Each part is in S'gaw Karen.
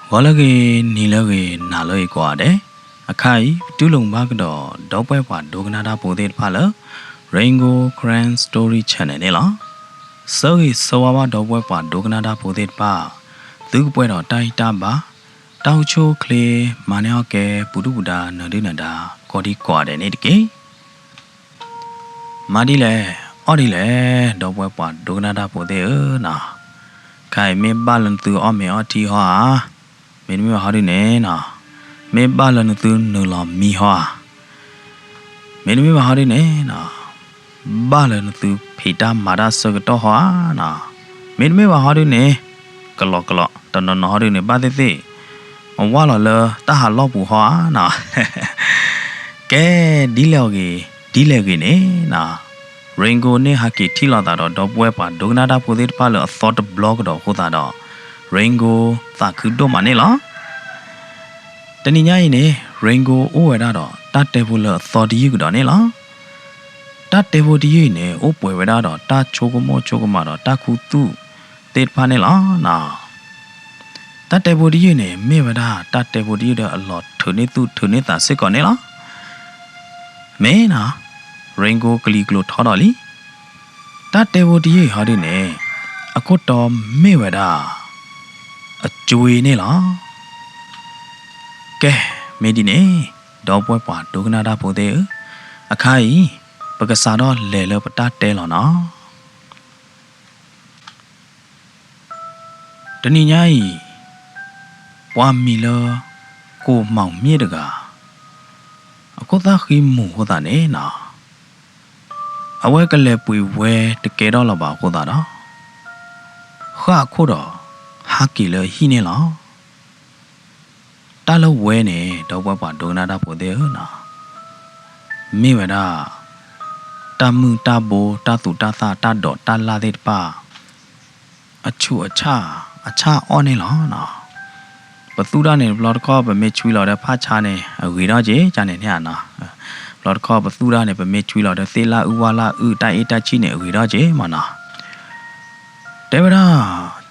ဂီၤလၢအဂ့ၤ, နံၤလၢအဂ့ၤ, နၤလၢအဂ့ၤကိးဂၤဒဲး, အခါအံၤ ပတူၢ်လိာ်မုာ်ဘၣ်ကဒီး ဒီပုၢ်ဝဲၢ်ပှၤဒိကနၣ်တၢ်ဖိသ့ၣ်တဖၣ်လၢ Rain Gold Karen Story Channel န့ၣ်လီၤ. ဆၢဂ့ၤဆၢဝါဘၣ်ဒီပုၢ်ဝဲၢ်ပှၤဒိကနၣ်တၢ်ဖိသ့ၣ်တဖၣ်, သုကပှဲၤဒီးတၢ်ဂံၢ်တၢ်ဘါ, တၢ်အိၣ်ဆူၣ်အိၣ်ချ့, မၤန့ၢ်အီၣ်ကဲ ပူၤဒုၣ်ပူၤဒါ နၢၤဒုၣ်နၢၤဒါ ကိးဒံကိးဂၤဒဲးန့ၣ်တက့ၢ်. မၤဒ်လဲၣ်, အီၣ်ဒ်လဲၣ်, ဒီပုၢ်ဝဲၢ်ပှၤဒိကနၣ်တၢ်ဖိသ့ၣ်ဧၢနီၤ, ခဲအံၤမ့ၢ်ဘၣ်လၢနသုအီၣ်မ့ၤအီထံဟီဧါ, မ့တမ့ၢ်ဘၣ်ဟီဒုန့ၣ်နီၤ, မ့ၢ်ဘၣ်လၢနသုနုာ်လီၤမံဟီဧါ, မ့တမ့ၢ်ဘၣ်ဟီဒုန့ၣ်နီၤ, ဘၣ်လၢနသုဖံးတၢ်မၤတၢ်ဆၢကတီၢ်ဟီဧါနီၤ, မ့တမ့ၢ်ဘၣ်ဟီဒုန့ၣ်, ကလီကလီ, တနီၤနီၤဟီဒုန့ၣ် ဘၣ်သ့ၣ်သ့ၣ်, မဝါလီၤလၢတၢ်ဟးလီၢ်ပူၤဟီဧါနီၤ. ကဲ, ဒ်လဲၣ်အဂ့ၤ, ဒ်လဲၣ်ဂ့ၤန့ၣ်နီၤ, Rain Gold န့ၣ်ဟးက့ၤထံၣ်လိာ်သးဒီး ဒီပုၢ်ဝဲၢ်ပှၤဒိကနၣ်တၢ်ဖိသ့ၣ်တဖၣ်လၢအသီတဘျီကဒီးအဃိသတးဒီး, Rain Gold သးခုဒိၣ်မးန့ၣ်လီၤ. တနံၤညါအံၤန့ၣ် Rain Gold အိၣ်ဝဲဒၣ်ဒီးတၢ်တဲဖိလၢအသီတယုၢ်ကဒီးန့ၣ်လီၤ. တၢ်တဲဖိတယုၢ်အံၤန့ၣ် အိၣ်ပှဲၤဝဲဒၣ်ဒီးတၢ်ဆိကမိၣ်ဆိကမးဒီးတၢ်ခူသူၣ်သ့ၣ်တဖၣ်န့ၣ်လီၤ. တၢ်တဲဖိတယုၢ်န့ၣ် မ့ၢ်ဝဲဒၣ်တၢ်တဲဖိတယုၢ်ဒီးအလီၤထုးန့ၢ်သူၣ်ထုးန့ၢ်သးစ့ၢ်ကီးန့ၣ်လီၤ. မ့ၢ်နီၤ, Rain Gold ကလံၤကျိၤထီဒီးလံ. တၢ်တဲဖိတယုၢ်အံၤဟီဒုန့ၣ်, အခိၣ်တီမ့ၢ်ဝဲဒၣ် အကွ့န့ၣ်လီၤ. ကဲ, မ့ၢ်ဒ်န့ၣ်, ဒီပုၢ်ဝဲၢ်ပှၤဒိကနၣ်တၢ်ဖိသ့ၣ်ဧၢ, အခါအံၤ ပကစးထီၣ်လဲၤလၢပတၢ်တဲလီၤနီၤ. တနံၤညါအံၤ, ပှၤမံၤလၢ ကိုမောင်မြင့် တဂၤ, အခိၣ်သၣ်ဃံမူၤအဃိသတးန့ၣ်နီၤ, အဝဲကလဲၤပှ့ၤဝဲတကဲထီၣ်လၢၤဘၣ်အဃိသတးဒီး, ဃၣ်အခိၣ်ဒီး ဟးက့ၤလၢအဟံၣ်န့ၣ်လီၤ. တၢ်လၢဝဲန့ၣ် ဒီပုၢ်ဝဲၢ်ပှၤဒိကနၣ်တၢ်ဖိသ့ၣ်ဧၢနီၤ, မ့ၢ်ဝဲဒၣ် တၢ်မုၢ်တၢ်ဘိ တၢ်သူးတၢ်သၣ် တၢ်ဒိးတၢ်လၣ်သ့ၣ်တဖၣ် အဆူးအဆၣ် အဆၣ်အီၣ်န့ၣ်လီၤ. ပသူၣ်တၢ်န့ၣ် တဘျီတခီၣ် ပမ့ၢ်ဆွံလီၤဒီးဖၣ်ဆါန့ၣ် အဂ့ၤထီၣ်က့ၤ ကန့ၣ်န့ၣ်ဧါနီၤ. တဘျီတခီၣ်ပသူၣ်တၢ်န့ၣ် ပမ့ၢ်ဆွံလီၤဒီးသ့ၣ်လၣ်အုၣ်ဝၣ်လၣ်အုၣ် တၢ်အ့ၣ်တၢ်ဆံၣ်န့ၣ် အဂ့ၤထီၣ်က့ၤမးနီၤ. တဲဝဲဒၣ်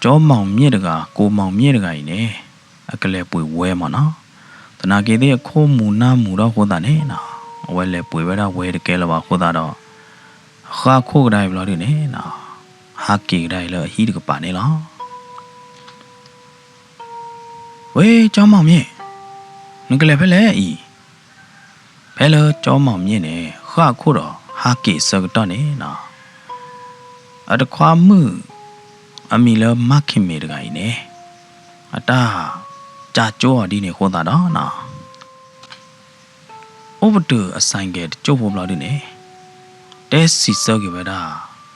ကၠီမောင်မြင့် တဂၤ ကိုမောင်မြင့် တဂၤအံၤန့ၣ် အကလဲၤပှ့ၤဝဲမးနီၤ. သနာ်က့သ့ၣ်အခိၣ်မူၤနၢ်မူၤထီၣ်အဃိသတးန့ၣ်နီၤ, အဝဲလဲၤပှ့ၤဝဲဒၣ်ဝဲတကဲလၢၤဘၣ်အဃိသတးဒီး, အဃၣ်အခိၣ်ကဒါအံၤဘျီဒုန့ၣ်နီၤ, ဟးက့ၤကဒါအံၤလၢအဟံၣ်တကပၤန့ၣ်လီၤ. ဝဲ ကၠီမောင်မြင့်, နကလဲၤဖဲလဲၣ်အံၤ. ဖဲလၢကၠီမောင်မြင့်န့ၣ် ဃၣ်အခိၣ်ဒီးဟးက့ၤအဆၢကတီၢ်န့ၣ်နီၤ, အတခွါမုၣ် အမံၤလၢမၢ်ခ့မ့ၤတဂၤအံၤန့ၣ် အတၢ်ကၠါကၠိအီၤဒ်န့ၣ်အဃိသတးဒီးနီၤ, အိၣ်ပတုာ်အဆိုင်ကယ်တကၠိၢ်ဖိဘျီဒုန့ၣ် တဲစံးဆၢက့ၤဝဲဒၣ်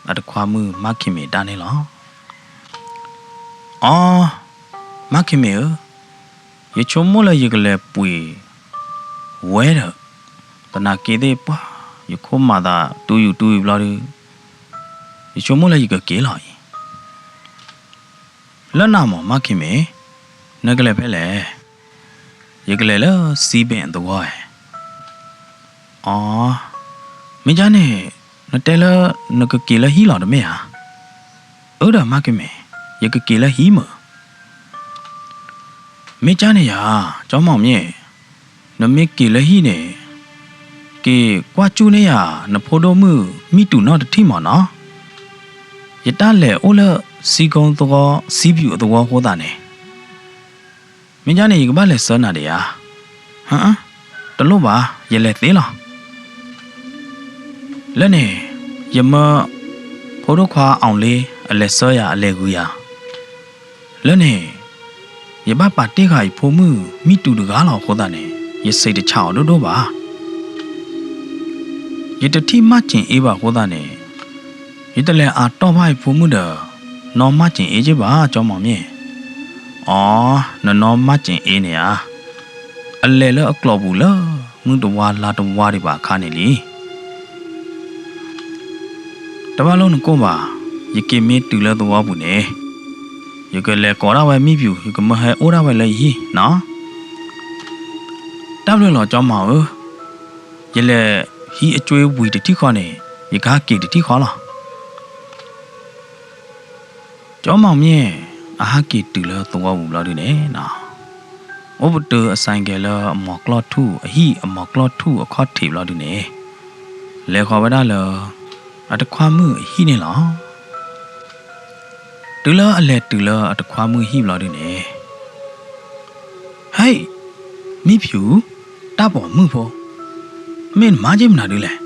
အတခွါမုၣ်မၢ်ခ့မ့ၤတၢ်န့ၣ်လီၤ. အိ, မၢ်ခ့မ့ၤဧၢ, ယဆိကမိၣ်လၢယကလဲၤပှ့ၤဝဲဒီး, သနာ်က့သ့ၣ်ပှၢ် ယခိၣ်မၤသးတူၢ်ယူၤတူၢ်ယူၤဘျီဒု, ယဆိကမိၣ်လၢယကက့ၤလီၤအံၤ. လၢနၤမး မၢ်ခ့မ့ၤ, နကလဲၤဖဲလဲၣ်. ယကလဲၤလၢစံဘ့ၣ်အသဝီဧါ. အိ, မ့ၢ်ကန့ၣ် နတဲလၢနကက့ၤလၢဟံၣ်လီၤတမ့ၢ်ဧါ. အၢဒီးမၢ်ခ့မ့ၤ, ယကက့ၤလၢဟံၣ်မး. မ့ၢ်ကန့ၣ်ယၤ, ကၠီမောင်မြင့်, နမ့ၢ်က့ၤလၢဟံၣ်န့ၣ်, က့ၤကွၢ်ကၠူၣ်န့ၢ်ယၤ နဖိဒိၣ်မုၣ်မံတူၤနီၢ်တထံၣ်မးနီၤ. ယတၢ်လဲၤအိၣ်လၢစံကိသဝီ စံဘ့ၣ်အသဝီအဃိသတးန့ၣ်, မ့ၢ်ကန့ၣ် ယကဘၣ်လဲၤဆှၢနၤဒံးဧါ. ဟ, တလိၣ်ဘၣ်, ယလဲၤသ့လီၤ. လၢန့ၣ် ယမၢ ဖိဒိၣ်ခွါအီၤလ့ အလဲၤဆှၢယၤ အလဲၤဂုာ်ယၤ. လၢန့ၣ် ယဘၣ်ပာ်တ့ၢ်ဃာ်ယဖိမုၣ်မံတူၤတဂၤလီၤအဃိသတးန့ၣ် ယဆံးတဆးအီၤဒိၣ်ဒိၣ်ဘၣ်. ယတထံၣ်မၢ်စ့ၣ်အ့ဘၣ်အဃိသတးန့ၣ်, ယတလဲၤအါတီၢ်ဘၣ်ယဖိမုၣ်ဒီး နီၢ်မၢ်စ့ၣ်အ့က့ဘၣ် ကၠီမောင်မြင့်. အိ, နနီၢ်မၢ်စ့ၣ်အ့န့ၣ်ဧါ, အလဲၤလၢအကျိာ်ပူၤလၢ မုၢ်တဝါလါတဝါဒံးဘၣ်အခါန့ၣ်လံ. တဘၣ်လိၣ်နကိၢ်ဘၣ်, ယက့ၤမ့ၢ်တုၤလၢသဝီပူၤန့ၣ်, ယကလဲၤကိးဒၣ်ဝဲမံပျူၤ ယကမၢဟဲအိၣ်ဒၣ်ဝဲလၢယဟံၣ်နီၤ. တၢ်ဘျုးလီၤ ကၠီမောင်ဧၢ, ယလဲၤဟံးအကွ့ဝံၤတထံၣ်ဃီန့ၣ် ယကဟးက့ၤတထံၣ်ဃီလီၤ. ကၠီမောင်မြင့် အဟးက့ၤတုၤလၢသဝီပူၤဘျီဒုန့ၣ်နီၤ, အိၣ်ပတုာ်အဆိုင်ကယ်လၢအမိၢ်ကျီၢ်ထူၣ်အဟံၣ် အမိၢ်ကျီၢ်ထူၣ်အခီၣ်ထံးဘျီဒုန့ၣ်, လဲၤဃီၤဝဲဒၣ်လၢ အတခွါမုၣ်အဟံၣ်န့ၣ်လီၤ. တုၤလၢအလဲၤတုၤလၢအတခွါမုၣ်ဟံၣ်ဘျီဒုန့ၣ်, ဟဲ, မံဖၠူၣ်, တၢ်ပိာ်မုၣ်ဖိ, မ့ၢ်နမၤက့ၤမနုၤဒုလဲၣ်.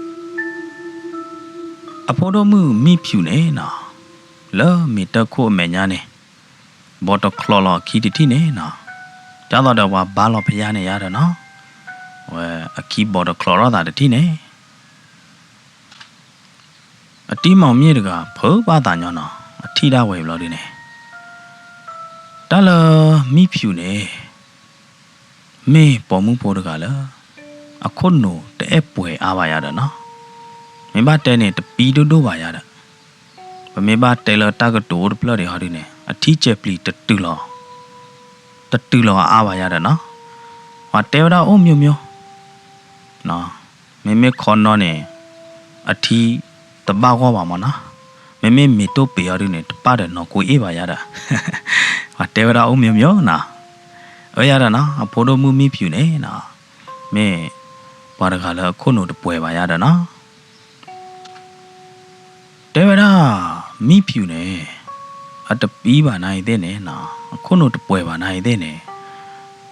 အဖိဒိၣ်မုၣ်မံဖၠူၣ်န့ၣ်နီၤ, လၢမ့ၢ်တၢ်ခိၣ်အမဲာ်ညါန့ၣ်, ဘီတချီးလီၤအခံတထံၣ်န့ၣ်နီၤ, ဒ်သိးဒီးပှၤဘါလီၤဖယါန့ၣ်ယါဒီးနီၤ, ဝဲအခံဘီတချီးထီၣ်သးတထံၣ်န့ၣ် အတံၤမီၢ်မ့ၣ်တဂၤ ဖုးဘၣ်သးညီနီၤ, အထံၣ်ဒၣ်ဝဲဘျီဒုန့ၣ်, တၢ်လၢမံဖၠူၣ်န့ၣ် မ့ၢ်ပိာ်မုၣ်ဖိတဂၤလၢ အခိၣ်နူာ်တအဲၣ်ပှဲၤအါဘၣ်ယၤဒီးနီၤ, မ့ၢ်ဘၣ်တဲန့ၣ် တပံဒိၣ်ဒိၣ်ဘၣ်ယၤဒီး, ပမ့ၢ်ဘၣ်တဲလၢတၢ်ကတိၤအိၣ်တဖျၢၣ်ဒံးဟီဒုန့ၣ် အထံကဲၤပျံၤတတုၤလီၤ, တတုၤလီၤအါဘၣ်ယၤဒီးနီၤ, ပှၤတဲဝဲဒၣ်အိၣ်မျိၤမျိၤ မ့မ့ၢ်ခီနီန့ၣ် အထံတဘၣ်ဂီၢ်ဘၣ်မနီၤ, မ့မ့ၢ်မ့ၢ်တိၢ်ပ့ၤအီၤဒုန့ၣ် တပၣ်ဒီးနီၢ်ကိအ့ၣ်ဘၣ်ယၤဒီး, ပှၤတဲဝဲဒၣ်အိၣ်မျိၤမျိၤနီၤ, အၢယၤဒီးနီၤ အဖိဒိၣ်မုၣ်မံဖၠူၣ်န့ၣ်နီၤ, မ့ၢ်ပှၤတဂၤလၢအခိၣ်နူာ်တပှဲၤဘၣ်ယၤဒီးနီၤ တဲဝဲဒၣ်, မံဖၠူၣ်န့ၣ် အတပံဘၣ်နၤအံၤသ့ၣ်န့ၣ်, အခိၣ်နူာ်တပှဲၤဘၣ်နၤအံၤသ့ၣ်န့ၣ်,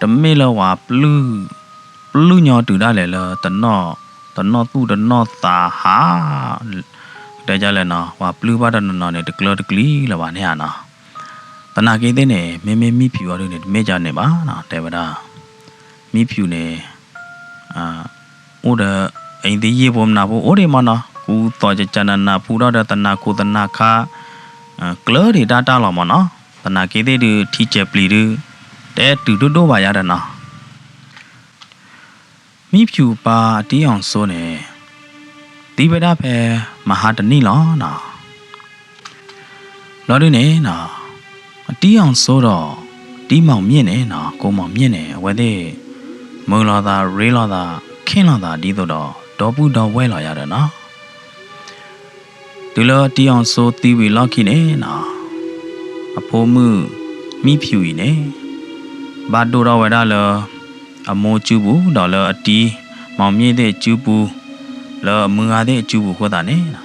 တမ့ၢ်လၢပှၤပျုၢ်, ပျုၢ်ညီတုၤဒၣ်လဲာ်လၢ တနီၣ်သူၣ်တနီၣ်သးဟး, တဲဒ်လဲၣ်နီၤ, ပှၤပျုၢ်ဘၣ်တနီၤနီၤန့ၣ် တကျၢတကျံလၢၤဘၣ်န့ၣ်ဧါနီၤ, သနာ်က့သ့ၣ်န့ၣ် မ့မ့ၢ်မံဖၠူၣ်အီၤဒုန့ၣ် တမ့ၢ်ဒ်န့ၣ်ဘၣ်နီၤ, တဲဝဲဒၣ်, မံဖၠူၣ်န့ၣ် အိၣ်ဒီး အံၤသယ့ၢ်ဖိမနၤဖိအိၣ်ဒံးမနီၤ, ကူသိးကကနနၤဖူထီၣ်ဒီးသနၤခိၣ်သနၤခါ, ကျၢၤဒံးတၢ်တၢ်လီၤမနီၤ, သနာ်က့သ့ၣ်ဒုး ထံကဲၤပျံၤဒုး တအဲၣ်တုၤဒိၣ်ဒိၣ်ဘၣ်ယၤဒီးနီၤ မံဖၠူၣ်ပၢ်အတံၢ်အီၣ်စိန့ၣ် သံဝဲဒၣ်ဖဲမဟါတနံၣ်လီၤနီၤ. ဘျီဒုန့ၣ်နီၤ, အတံၢ်အီၣ်စိဒီး တံၢ်မီၢ်မ့ၣ်န့ၣ်နီၤ, ကိးမီၢ်မ့ၣ်န့ၣ် အဝဲသ့ၣ် မုာ်လိာ်သး ရ့လိာ်သး ခ့ၣ်လိာ်သး ဒ်သိးဒီး ဒီပုၢ်ဒီဝဲၢ်လီၤယၤဒီးနီၤ. တုၤလၢအတံၢ်အီၣ်စိသံဝံၤလီၢ်ခံန့ၣ်နီၤ, အဖိမုၣ်မံဖၠူၣ်အံၤန့ၣ် ဘၣ်ဒိၣ်ထီၣ်ဝဲဒၣ်လၢ အမိၢ်စုပူၤ ဒီးလၢအတံၢ်မီၢ်မ့ၣ်သ့ၣ်အစုပူၤ, လၢအမုၢ်ဂၤသ့ၣ်အစုပူၤအဃိသတးန့ၣ်နီၤ,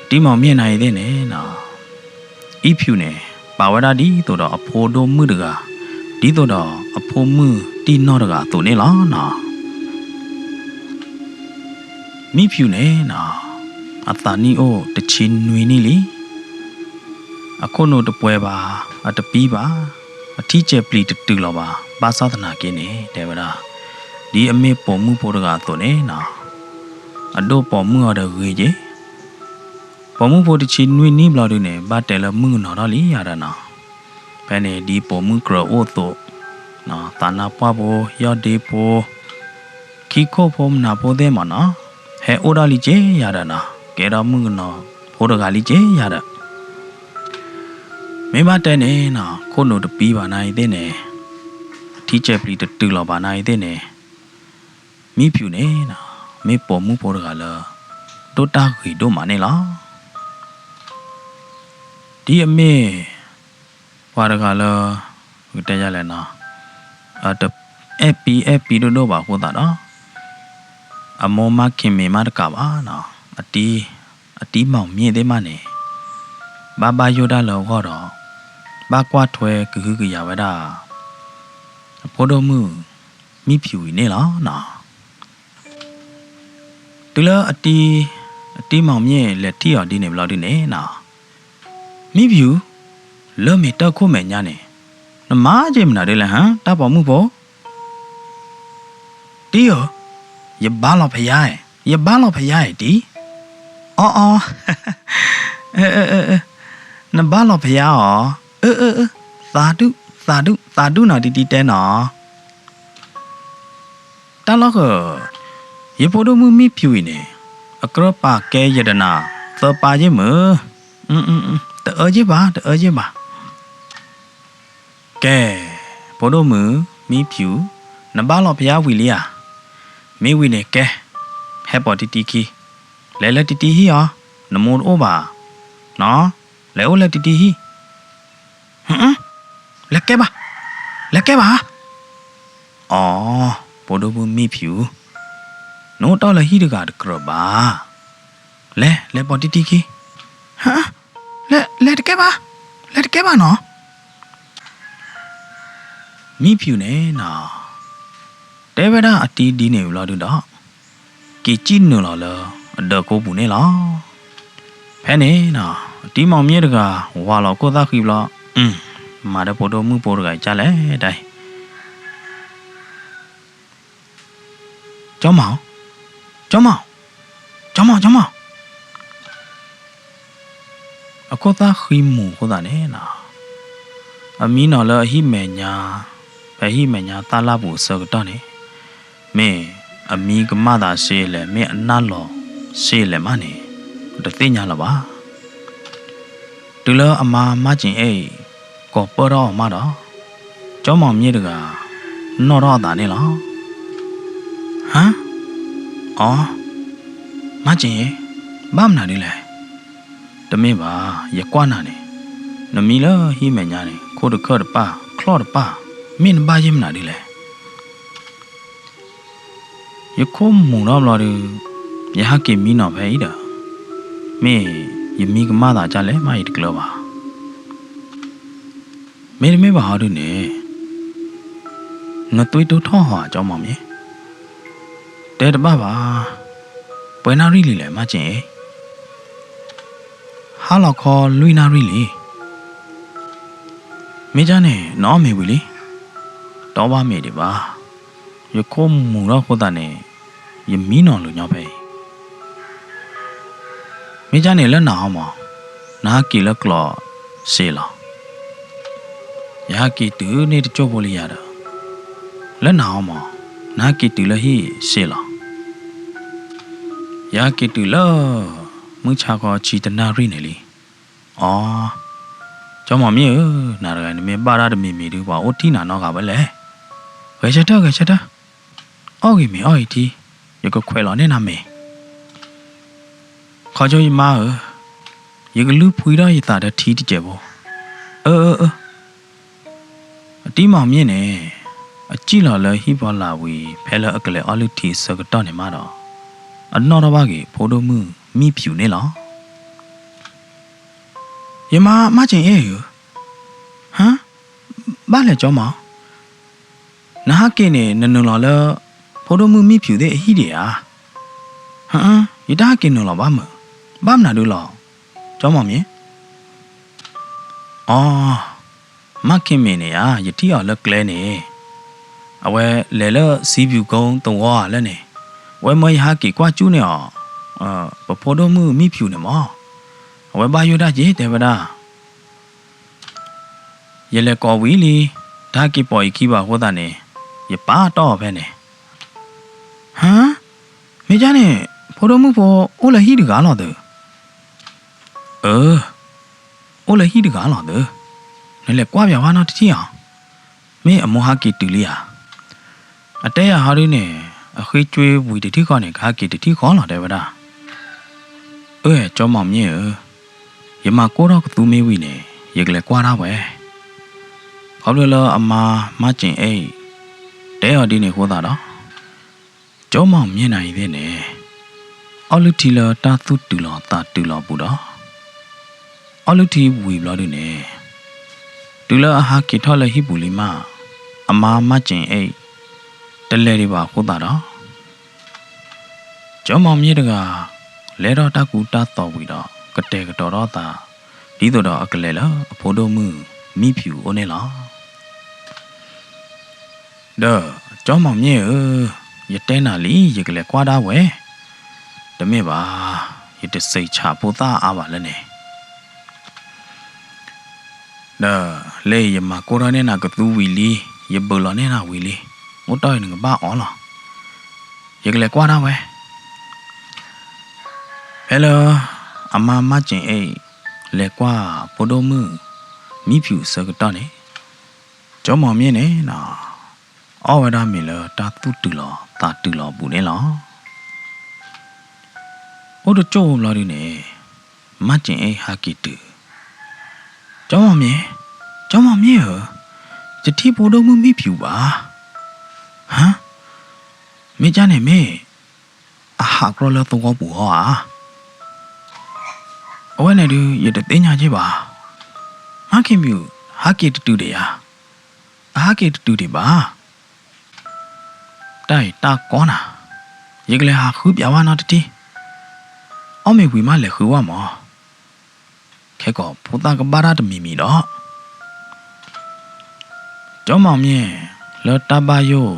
တံၢ်မီၢ်မ့ၣ်နၤအံၤသ့ၣ်န့ၣ်နီၤ, အံၣ်ဖၠူၣ်န့ၣ် ပာ်ဝဲဒၣ်ဒ်သိးဒီးအဖိဒိၣ်မုၣ်တဂၤ, ဒ်သိးဒီးအဖိမုၣ်တံၢ်နီၢ်တဂၤအသိးန့ၣ်လီၤနီၤ. မံဖၠူၣ်န့ၣ်နီၤ, အသးနံၣ်အိၣ်တဆံနွံနံၣ်လံ. အခိၣ်နူာ်တပှဲၤဘၣ်, အတပံဘၣ်, အထံကဲၤပျံၤတတုၤလီၤဘၣ်. ဘၣ်ဆၣ်သနာ်က့န့ၣ် တဲဝဲဒၣ်, ဒ်အမ့ၢ်ပိာ်မုၣ်ဖိတဂၤအသိးန့ၣ်နီၤ, အဒိၣ်ပိာ်မုၣ်အီၤဒီးဂ့ၤက့ၤ ပိာ်မုၣ်ဖိတဆံနွံနံၣ်ဘျီဒုန့ၣ် ဘၣ်တဲလၢမုၣ်ကနီၤထီၣ်လံယၤဒီးနီၤ. ဖဲန့ၣ်ဒ်ပိာ်မုၣ်ကြၢးအိၣ်အသိး, သးနါပှၢ်ဖိ, ယီၢ်ဒ့ဖိ, ခံခိၣ်ဖိမနၤဖိသ့ၣ်မနီၤ, ဟဲအိၣ်ဒီးလံက့ၤယၤဒီးနီၤ, ကဲထီၣ်မုၣ်ကနီၤဖိတဂၤလံက့ၤယၤဒီး မ့ၢ်ဘၣ်တဲန့ၣ်နီၤ, ခိၣ်နူာ်တပံဘၣ်နၤအံၤသ့ၣ်န့ၣ်, ထံကဲၤပျံၤတတုၤလီၤဘၣ်နၤအံၤသ့ၣ်န့ၣ်, မံဖၠူၣ်န့ၣ်နီၤ, မ့ၢ်ပိာ်မုၣ်ဖိတဂၤလၢ ဒိၣ်တၢ်ဂ့ၤဒိၣ်မးန့ၣ်လီၤ. ဒ်အမ့ၢ် ပှၤတဂၤလၢ ပကတဲယၤလဲၣ်နီၤ, အတအဲၣ်ပံအဲၣ်ပံဒိၣ်ဒိၣ်ဘၣ်အဃိသတးဒီး အမိၢ်မးခ့မ့ၢ်မးတကးဘၣ်နီၤ, အတံၢ်, အတံၢ်မီၢ်မ့ၣ်သ့ၣ်မးန့ၣ် ဘၣ်ဘၣ်ယိၣ်ဒၣ်လၢအဂီၢ်ဒီး ဘၣ်ကွၢ်ထွဲကဟုကယာ်ဝဲဒၣ် အဖိဒိၣ်မုၣ်မံဖၠူၣ်အံၤန့ၣ်လီၤနီၤ. တုၤလၢအတံၢ်, အတံၢ်မီၢ်မ့ၣ်လဲၤထံၣ်အီၤဒ်န့ၣ်ဘျီဒုန့ၣ်နီၤ, မံဖၠူၣ်, လၢမ့ၢ်တၢ်ခိၣ်မဲာ်ညါန့ၣ် နမၤက့ၤမနုၤဒ်လဲၣ်ဟါ တၢ်ပိာ်မုၣ်ဖိ တံၢ်ဧၢ, ယဘါလီၤဖယါဧါ, ယဘါလီၤဖယါဧါတံၢ်, အီအီ, နဘါလီၤဖယါဧါ, အၢအၢအၢ, သးဒူၣ်, သးဒူၣ်, သးဒူၣ်နီၤတံၢ်တံၢ်တဲနီၤ တၢ်လီၢ်ဃၢၤ, ယဖိဒိၣ်မုၣ်မံဖၠူၣ်အံၤန့ၣ် အကြၢးပာ်ကဲယတနၤသၢပၢ်ယ့ၢ်မုၢ်, တအၢယ့ၢ်ဘၣ်, တအၢယ့ၢ်ဘၣ်. ကဲ, ဖိဒိၣ်မုၣ်မံဖၠူၣ်, နဘါလီၤဖယါဝံၤလံဧါ, မ့ၢ်ဝံၤန့ၣ်ကဲ, ဟဲပိာ်တံၢ်တံၢ်ခံ, လဲၤလၢတံၢ်တံၢ်ဟံၣ်အီၤ, နမိၢ်တအိၣ်ဘၣ်, လဲၤအိၣ်လၢတံၢ်တံၢ်ဟံၣ်, လဲၤကဲဘၣ်, လဲၤကဲဘၣ်ဧါ. အီ, ဖိဒိၣ်မုၣ်မံဖၠူး, နအိၣ်တီၢ်လၢဟံၣ်တဂၤတကြၢးဘၣ်. လဲၤ လဲၤပိာ်တံၢ်တံၢ်ခံ. ဟါ, လဲၤ လဲၤတကဲဘၣ်, လဲၤတကဲဘၣ်နီၤ. မံဖၠူးန့ၣ်နီၤ, တဲဝဲဒၣ်အတံၤဒ်န့ၣ်ဘျီဒုဒီး က့ၤစံၣ်နုာ်လီၤလၢအဒၢးကိးပူၤန့ၣ်လီၤ. ဖဲန့ၣ်နီၤ, အတံၤမီၢ်မံၣ်တဂၤ ဝၤလီၤခိၣ်သၣ်ဃံဘျီ, မၤဒီးဖိဒိၣ်မုၣ်ဖိတဂၤအံၤဒ်လဲၣ်တၢ်အံၤ. ကၠီမး, ကၠီမး, ကၠီမး, ကၠီမး. အခိၣ်သၣ်ဃံမူၤအဃိသတးန့ၣ်နီၤ, အမံနီၤလၢအဟံၣ်မဲာ်ညါ, ဖဲဟံၣ်မဲာ်ညါသၣ်လၢ်ပူၤအဆၢကတီၢ်န့ၣ်, မ့ၢ်အမံကမၣ်သးစ့လဲၣ်, မ့ၢ်အနၢ်လီၤစ့လဲၣ်မးန့ၣ်, တသ့ၣ်ညါလၢၤဘၣ်. တုၤလၢအမါမၢ်စ့ၣ်အ့ၣ် ကိးပၢၢ်ထီၣ်အီၤမးဒီး, ကၠီမီၢ်မံၣ်တဂၤ နီၣ်ထီၣ်အသးန့ၣ်လီၤ. ဟါ, အီ, မၢ်စ့ၣ်အ့ၣ်, ဘၣ်မနုၤဒ်လဲၣ်. တမ့ၢ်ဘၣ်, ယကွၢ်နၤန့ၣ်, နမံလၢဟံၣ်မဲာ်ညါန့ၣ် ခိၣ်တခၢၣ်တပၣ် ချီၣ်တပၣ်, မ့ၢ်နဘၣ်ယဲၢ်မနုၤဒ်လဲၣ်. ယခိၣ်မူၤထီၣ်ဘျီဒီး, ယဟးက့ၤမံနီၤဖဲအံၤဒီး, မ့ၢ်ယမံကမၣ်သးဒ်လဲၣ်မး ယတကျၢၤဘၣ်. မ့တမ့ၢ်ဘၣ်ဟီဒုန့ၣ်, နသွံၣ်တိၢ်ထီၣ်ဧါ ကၠီမီၢ်မံၣ်. တဲတဘၣ်ဘၣ်, ပှဲၤနၣ်ရံၣ်လံလဲၣ် မၢ်စ့ၣ်အ့ၣ်. ဟါလီၤခီလွံၢ်နၣ်ရံၣ်လံ. မ့ၢ်ဒ်န့ၣ် နအီၣ်မ့ၤဝံၤလံ. တအီၣ်ဘၣ်မ့ၤဒံးဘၣ်. ယခိၣ်မူၤထီၣ်အဃိသတးန့ၣ်, ယမံနီၤလၢၤညီဖဲအံၤ. မ့ၢ်ဒ်န့ၣ်လၢနၤအီၤမး, နဟးက့ၤလၢကျိးစ့လီၤ. ယဟးက့ၤတုၤန့ၣ်တစိၢ်ဖိလံယၤဒီး, လၢနၤအီၤမး, နဟးက့ၤတုၤလၢဟံၣ်စ့လီၤ. ယဟးက့ၤတုၤလၢ မုၢ်ဆါခီဆံတနၣ်ရံၣ်န့ၣ်လံ. အီ, ကၠီမီၢ်မံၣ်ဧၢ, နၤတဂၤနမ့ၢ်ဘၣ်တၢ်တမံၤမံၤဒုး ပှၤအိၣ်ထံၣ်နၤနီတဂၤဝဲလဲၣ်. ဂဲၤဆၢထၢၣ် ဂဲၤဆၢထၢၣ်, အီၣ်ဂ့ၤမ့ၤအီၣ်ဂ့ၤထံ, ယကခွဲးလီၤန့ၢ်နၤမ့ၤ. ခီကၠီယမါဧၢ, ယကလုၢ်ဖှံထီၣ်ယသးဒီးထံတစဲးဖိ. အၢ အၢ အၢ. အတံၤမီၢ်မံၣ်န့ၣ် အစံၣ်လီၤလၢဟံၣ်ဖီလာ်ဝံၤ ဖဲလၢအကလဲၤအီၣ်လုၢ်ထံအဆၢကတီၢ်န့ၣ်မးဒီး အနီၣ်ထီၣ်ဘၣ်က့ၤဖိဒိၣ်မုၣ်မံၣ်ဖၠူးန့ၣ်လီၤ. ယမါ မၢ်စ့ၣ်အ့ၣ်ဧၢ, ဟါ, ဘၣ်လဲၣ်ကၠီမီၢ်, နဟးက့ၤန့ၣ် နနုာ်လီၤလၢ ဖိဒိၣ်မုၣ်မံၣ်ဖၠူးသ့ၣ်အဟံၣ်ဒံးဧါ. ဟါ, ယတဟးက့ၤနုာ်လီၤဘၣ်မုၢ်, ဘၣ်မနုၤဒုလီၤ, ကၠီမီၢ်မံၣ်. အီ, မၢ်ခ့မ့ၢ်န့ၣ်ဧါ, ယထံၣ်အီၤလၢကျဲန့ၣ်, အဝဲလဲၤလၢစံးပျူၤကိသဝီဧါလၢန့ၣ်, အဝဲမၢယဟးက့ၤကွၢ်ကၠူၣ်န့ၢ်အီၤ, ပဖိဒိၣ်မုၣ်မံၣ်ဖၠူးန့ၣ်မီၢ်, အဝဲဘၣ်ယိၣ်တၢ်က့ၤတဲဝဲဒၣ် ယလဲၤကိးဝံၤလံ, တဟးက့ၤပိာ်ယခံဘၣ်အဃိသတးန့ၣ်, ယပာ်တီၢ်အီၤဖဲန့ၣ်. ဟါ, မ့ၢ်ဒ်န့ၣ် ဖိဒိၣ်မုၣ်ဖိအိၣ်လၢဟံၣ်တဂၤလီၤသု. အၢ, အိၣ်လၢဟံၣ်တဂၤလီၤသု, နလဲၤကွၢ်ပၠးဝဲနီတထံၣ်ဧါ. မ့ၢ်အမိၢ်ဟးက့ၤတုၤလံဧါ. အတဲယၤဟီဒုန့ၣ်, အဃ့ကွ့ဝံၤတထံၣ်ဃီန့ၣ် ကဟးက့ၤတထံၣ်ဃီလီၤ တဲဝဲဒၣ်. အၢ ကၠီမီၢ်မံၣ်ဧၢ, ယမၤကိၢ်ထီၣ်ကသူမ့ၢ်ဝံၤန့ၣ် ယကလဲၤကွၢ်ဒၣ်ဝဲ. ခီဖျိလၢအမါ မၢ်စ့ၣ်အ့ၣ် တဲအီၤဒ်န့ၣ်အဃိသတးဒီး, ကၠီမီၢ်မံၣ်နၤအံၤသ့ၣ်န့ၣ်, အီၣ်လုၢ်ထံလၢတၢ်သူၣ်တုၤလီၤသးတုၤလီၤအပူၤဒီး, အီၣ်လုၢ်ထံဝံၤဘျီဒုန့ၣ်, တုၤလၢအဟးက့ၤထီၣ်လၢဟံၣ်ပူၤလံမး, အမါ မၢ်စ့ၣ်အ့ၣ် တလဲၤဒံးဘၣ်အဃိသတးဒီး ကၠီမီၢ်မံၣ်တဂၤ လဲၤထီၣ်တၢ်ကူတၢ်သိးဝံၤဒီး ကတဲာ်ကတီၤထီၣ်အသး ဒ်သိးဒီးအကလဲၤလၢအဖိဒိၣ်မုၣ်မံၣ်ဖၠူးအအိၣ်န့ၣ်လီၤ. ဒီး ကၠီမီၢ်မံၣ်ဧၢ, ယတဲနၤလံ ယကလဲၤကွၢ်ဒၣ်ဝဲ, တမ့ၢ်ဘၣ်, ယတစံးဆးဖိသၣ်အါဘၣ်လၢန့ၣ် ဒီး လၢယမၤကိၢ်ထီၣ်န့ၢ်နၤကသူဝံၤလံ, ယဘုးလီၤန့ၢ်နၤဝံၤလံ, အိၣ်တီၢ်အံၤနကဘၣ်အီၤလီၤ. ယကလဲၤကွၢ်ဒၣ်ဝဲ. ဖဲလၢ အမါ မၢ်စ့ၣ်အ့ၣ် လဲၤကွၢ်ဖိဒိၣ်မုၣ်မံၣ်ဖၠူးအဆၢကတီၢ်န့ၣ်, ကၠီမီၢ်မံၣ်န့ၣ် အီၣ်ဝဲဒၣ်မ့ၤလၢတၢ်သူၣ်တုၤလီၤသးတုၤလီၤအပူၤန့ၣ်လီၤ. အိၣ်တကၠိၢ်ဘျီဒုန့ၣ်, မၢ်စ့ၣ်အ့ၣ်ဟးက့ၤတုၤ, ကၠီမီၢ်မံၣ်, ကၠီမီၢ်မံၣ်ဧၢ, ယထံၣ်ဖိဒိၣ်မုၣ်မံၣ်ဖၠူးဘၣ်. ဟါ, မ့ၢ်ကၢ်န့ၣ်မ့ၢ် အဟးကြီလၢသဝီပူၤဟီဧါ. အဝဲန့ၣ်ဒုး ယတသ့ၣ်ညါက့ၤဘၣ်. မါခ့မံၤ ဟးက့ၤတတုၤဒံးဧါ. အဟးက့ၤတတုၤဒံးဘၣ်. တၢ်အံၤတၢ်ကီနၤ, ယကလဲၤဟးဃုပၠးဝဲနီတထံၣ်. အီၣ်မ့ၤဝံၤမးလဲၤဃုဝဲမး. ခဲကီးဖိသၣ်ကဘၣ်တၢ်တမံၤမံၤဒီး ကၠီမီၤမ့ၢ် လၢတၢ်ဘၣ်ယိၣ်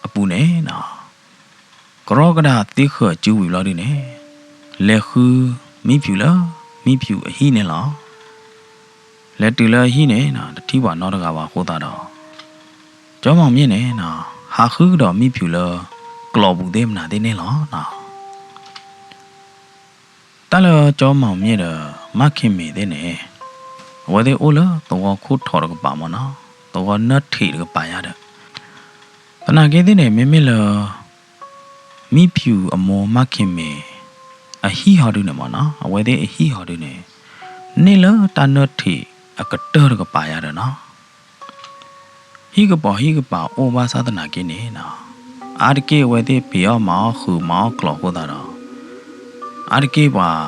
အပူၤန့ၣ်နီၤ, ကရီကဒၢ်သ့ဃၢၤစုဝံၤဘျီဒုန့ၣ်, လဲၤဃုမံဖၠူးလၢမံဖၠူးအဟံၣ်န့ၣ်လီၤ. လဲၤတုၤလၢအဟံၣ်န့ၣ်နီၤ, တထံၣ်ပှၤနီတဂၤဘၣ်အဃိသတးဒီး ကၠီမီၤမ့ၢ်န့ၣ်နီၤ, ဟးဃုကဒီးမံဖၠူးလၢကျီးပူၤသ့ၣ်မနုၤသ့ၣ်န့ၣ်လီၤနီၤ. တၢ်လၢကၠီမီၤမ့ၢ်ဒီး မါခ့မ့ၤသ့ၣ်န့ၣ်, အဝဲသ့ၣ်အိၣ်လၢသဝီခိၣ်ထိးတကပၤမ့ၢ်နီၤ, သဝီနၢၣ်ထံးတကပၤယါဒီး, သနာ်က့သ့ၣ်န့ၣ် မ့မ့ၢ်လၢ မံဖၠူးအမိၢ်မါခ့မ့ၤ အဟံၣ်ဟီဒုန့ၣ်မ့ၢ်နီၤ, အဝဲသ့ၣ်အဟံၣ်ဟီဒုန့ၣ် န့ၢ်လၢတၢ်နၢၣ်ထံးအကတၢၢ်တကပၤယါဒီးနီၤ. ဟံၣ်ကပီၤဟံၣ်ကပၤအိၣ်ဘၣ်ဆၣ်သနာ်က့န့ၣ်နီၤ, အါတက့ၢ်အဝဲသ့ၣ်ဖံးအီၣ်မၤအီၣ်ဃုာ်မၤအီၣ်ကျီးအဃိသတးဒီး, အါတက့ၢ်ပှၤ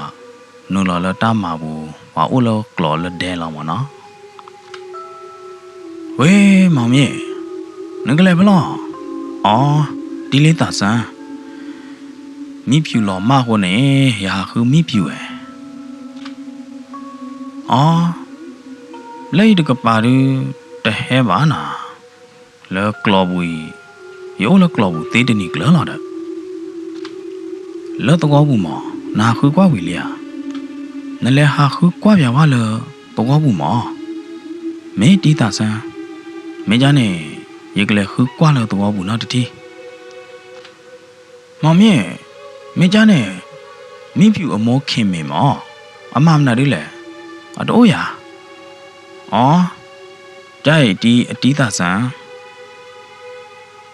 နုာ်လီၤလၢတၢ်မၤပူၤ, ပှၤအိၣ်လၢကျီးလၢဒဲလီၤမ့ၢ်နီၤ. ဝ့ၢ်မီၤမ့ၢ်, နကလဲၤဖဲလဲၣ်. အီ, တံၤလ့သးစၢ်, မံဖၠူးလီၤမၢ်အဃိန့ၣ် ယဟးဃုမံဖၠူးဝဲ. အီ, လၢအံၤတကပၤဒုး တဟဲဘၣ်နၤ, လၢကျီးပူၤအံၤ, ယအိၣ်လၢကျီးပူၤသ့တနံၤကျၢၤလီၤဒီး လၢသဝီပူၤမး, နဟးဃုကွၢ်ဝံၤလံဧါ. နလဲၤဟးဃုကွၢ်ပၠးဝဲလၢသဝီပူၤမး. မ့ၢ်တံၤသးစၢ်, မ့ၢ်ကၢ်န့ၣ် ယကလဲၤဃုကွၢ်လၢသဝီပူၤနီတထံၣ်. မီၤမ့ၢ်, မ့ၢ်ကၢ်န့ၣ် မံဖၠူးအမိၢ်ခ့မ့ၤမး, အမၤမနုၤဒ်လဲၣ်, အတအိၣ်ယၤ. အီ, ကၢ်အံၤတံၤအတံၤသးစၢ်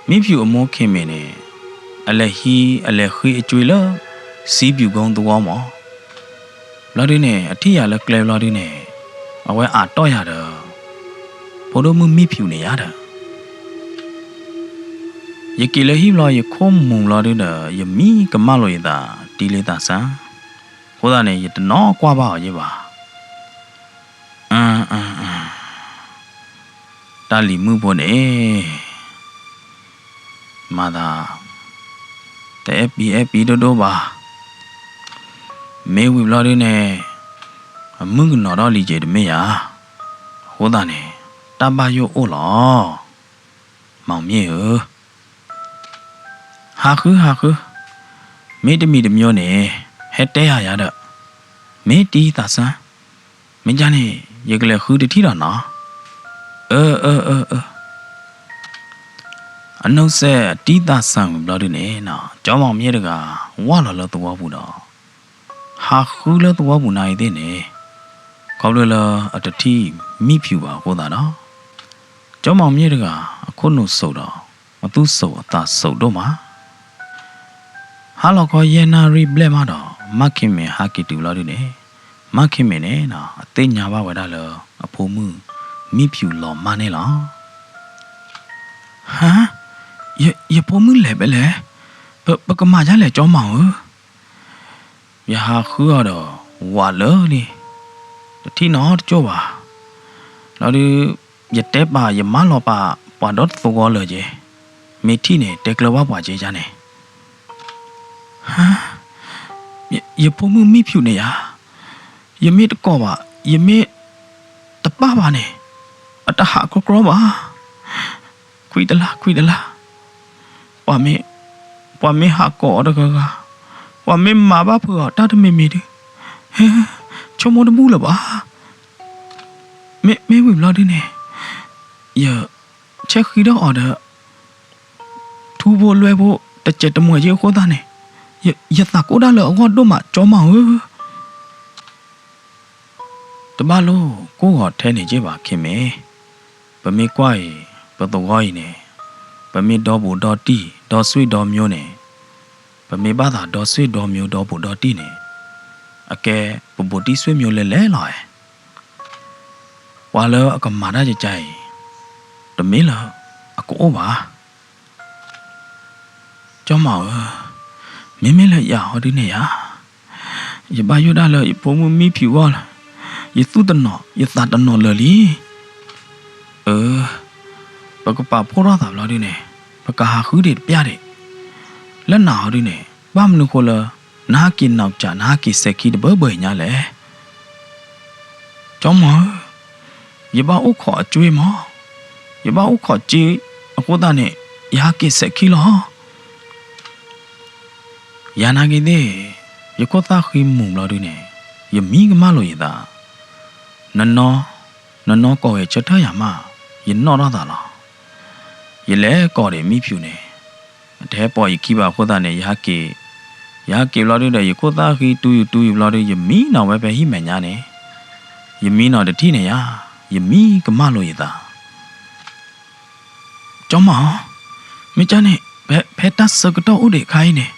မံဖၠူးအမိၢ်ခ့မ့ၤန့ၣ် အလဲၤဟံးအလဲၤဃ့အကွ့လၢ စံဖၠူးကိသဝီမး. ဘျီဒုန့ၣ် အထံၣ်ယၤလၢကျဲဘျီဒုန့ၣ် အဝဲအးတီၢ်ယၤဒီး ဖိဒိၣ်မုၣ်မံဖၠူးန့ၣ်ယၤဒီး ယက့ၤလၢဟံၣ်ဘျီ ယခိၣ်မူၤဘျီဒုဒီး ယမံကမၣ်လိာ်ယသး တံၤလ့သးစၢ်. အဃိသတးန့ၣ် ယတနီၣ်ကွၢ်ဘၣ်အီၤယဲဘၣ်. တၢ်လံၤမုၣ်ဖိန့ၣ် မၤသး တအဲၣ်ပံအဲၣ်ပံဒိၣ်ဒိၣ်ဘၣ်. မ့ၢ်ဝံၤဘျီဒုန့ၣ် အမုၣ်ကနီၤထီၣ်လံက့ၤတမ့ၢ်ဧါ. အဃိသတးန့ၣ် တၢ်ဘၣ်ယိၣ်အိၣ်လီၤ. မီၤမ့ၢ်ဧၢ, ဟးဃုဟးဃု, မ့ၢ်တမံၤတမံၤန့ၣ် ဟဲတဲယၤယၤဒီး, မ့ၢ်တံၤသးစၢ်, မ့ၢ်ကၢ်န့ၣ် ယကလဲၤဃုတထံၣ်ဒီးနီၤ. အၢ အၢ အၢ အၢ. အနီၢ်စဲးအတံၤသးစၢ်ဝံၤဘျီဒုန့ၣ်နီၤ, ကၠီမီၤမ့ၢ်တဂၤ ဝၢ်လီၤလၢသဝီပူၤဒီး ဟးဃုလၢသဝီပူၤနၤအံၤသ့ၣ်န့ၣ်, ခီဖျိလၢအတထံၣ်မံဖၠူးဘၣ်အဃိသတးဒီး, ကၠီမီၤမ့ၢ်တဂၤ အခိၣ်နူာ်စိးဒီး အသူၣ်စိးအသးစိးဒိၣ်မး. ဟါလီၤခီယဲၢ်နၣ်ရံၣ်ဘျဲၣ်မးဒီး မါခ့မ့ၤဟးက့ၤတုၤဘျီဒုန့ၣ်, မါခ့မ့ၤန့ၣ်နီၤ အသ့ၣ်ညါဘၣ်ဝဲဒၣ်လၢအဖိမုၣ် မံဖၠူးလီၤမၢ်န့ၣ်လီၤ. ဟါ, ယ, ယဖိမုၣ်လဲၤဖဲလဲၣ်, ပ, ပကမၤဒ်လဲၣ်ကၠီမီၤဧၢ. ယဟးဃုအီၤဒီး ဝးလၢာ်လံ, တထံၣ်နီတကၠိၢ်ဘၣ်. လီၤဒုး ယတဲပာ်ယမၢလီၤပာ် ပှၤဒီတသဝီလၢာ်က့ၤ, မ့ၢ်ထံၣ်န့ၣ် တဲကျၢၤဘၣ်ပှၤက့ၤယါန့ၣ်. ဟါ, ယ, ယဖိမုၣ်မံဖၠူးန့ၣ်ယါ, ယမ့ၢ်တကိးဘၣ်, ယမ့ၢ်တပာ်ဘၣ်န့ၣ်, အတဟးကြီကြီဘၣ်. ခွံတလါ, ခွံတလါ, ပှၤမ့ၢ်, ပှၤမ့ၢ်ဟးကိးအီၤတဂၤဂၤ, ပှၤမ့ၢ်မၤဘၣ်ဖုးအီၤတၢ်တမံၤမံၤဒုး, ဆိကမိၣ်တဘူၣ်လၢၤဘၣ်. မ့ၢ်, မ့ၢ်ဝံၤဘျီဒုန့ၣ်, ယဆဲးဃံထီၣ်အီၤဒီး ထူဖိလွဲဖိ တစဲးတမှဲးက့အဃိသတးန့ၣ်, ယ, ယသးကိၢ်တၢ်လၢအဂီၢ်ဒိၣ်မးကၠီမီၤဧၢ. တဘၣ်လိၣ်ကိၢ်ဂီၤထဲန့ၣ်က့ဘၣ်ခ့မ့ၢ်, ပမ့ၢ်ကွၢ်အံၤ ပသဝီအံၤန့ၣ်, ပမ့ၢ်ဒီဘူးဒီတံၢ် ဒီဆွေဒီမျိုးန့ၣ်, ပမ့ၢ်ဘၣ်သးဒီဆွေဒီမျိုးဒီဘူးဒီတံၢ်န့ၣ်, အကဲပဘူးတံၢ်ဆွေမျိုးလဲၤလဲၤလီၤဧါ. ပှၤလၢအကမၤတၢ်ကကါအံၤ, တမ့ၢ်လၢအကအိၣ်ဘၣ်. ကၠီမးဧၢ, မ့မ့ၢ်လၢယၤဟီဒုန့ၣ်ယၤ, ယဘၣ်ယိၣ်ဒၣ်လၢယဖိမုၣ်မံဖၠူးအဂီၢ်လီၤ, ယသူၣ်တနီၤယသးတနီၤလၢာ်လံ. အၢ, ပကပာ်ဖှိၣ်ထီၣ်သးဘျီဒုန့ၣ်, ပကဟးဃုဒံးတပျၢ်ဒံး, လၢနၤဟီဒုန့ၣ် ဘၣ်မနုၤဃိလၢ နဟးက့ၤနီၢ်ကၠး နဟးက့ၤစဲၤခံတဘၢဘၢအံၤညါလဲၣ်. ကၠီမးဧၢ, ယဘၣ်အိၣ်ခိးအကွ့မး, ယဘၣ်အိၣ်ခိးစ့အဃိသတးန့ၣ် ယဟးက့ၤစဲၤခံလီၤ. ယၤနာ်က့ၤသ့ၣ်, ယခိၣ်သၣ်ဃံမူၤဘျီဒုန့ၣ်, ယမံကမၣ်လိာ်ယသး, နနီ, နနီကိးဂဲၤဆၢထၢၣ်ယၤမး, ယနီၣ်ထီၣ်သးလီၤ. ယလဲၤကိးဒံးမံဖၠူးန့ၣ်, အတဟဲပိာ်ယခံဘၣ်အဃိသတးန့ၣ် ယဟးက့ၤ, ယဟးက့ၤဘျီဒုဒီး ယခိၣ်သၣ်ဃံတူယူၤတူယူၤဘျီဒု ယမံနီၤဝဲဖဲဟံၣ်မဲာ်ညါန့ၣ်, ယမံနီၤတထံၣ်န့ၣ်ယၤ, ယမံကမၣ်လိာ်ယသး ကၠီမး, မ့ၢ်ကၠီန့ၣ် ဖဲတၢ်ဆၢကတီၢ်အိၣ်ဒံးအခါအံၤန့ၣ်,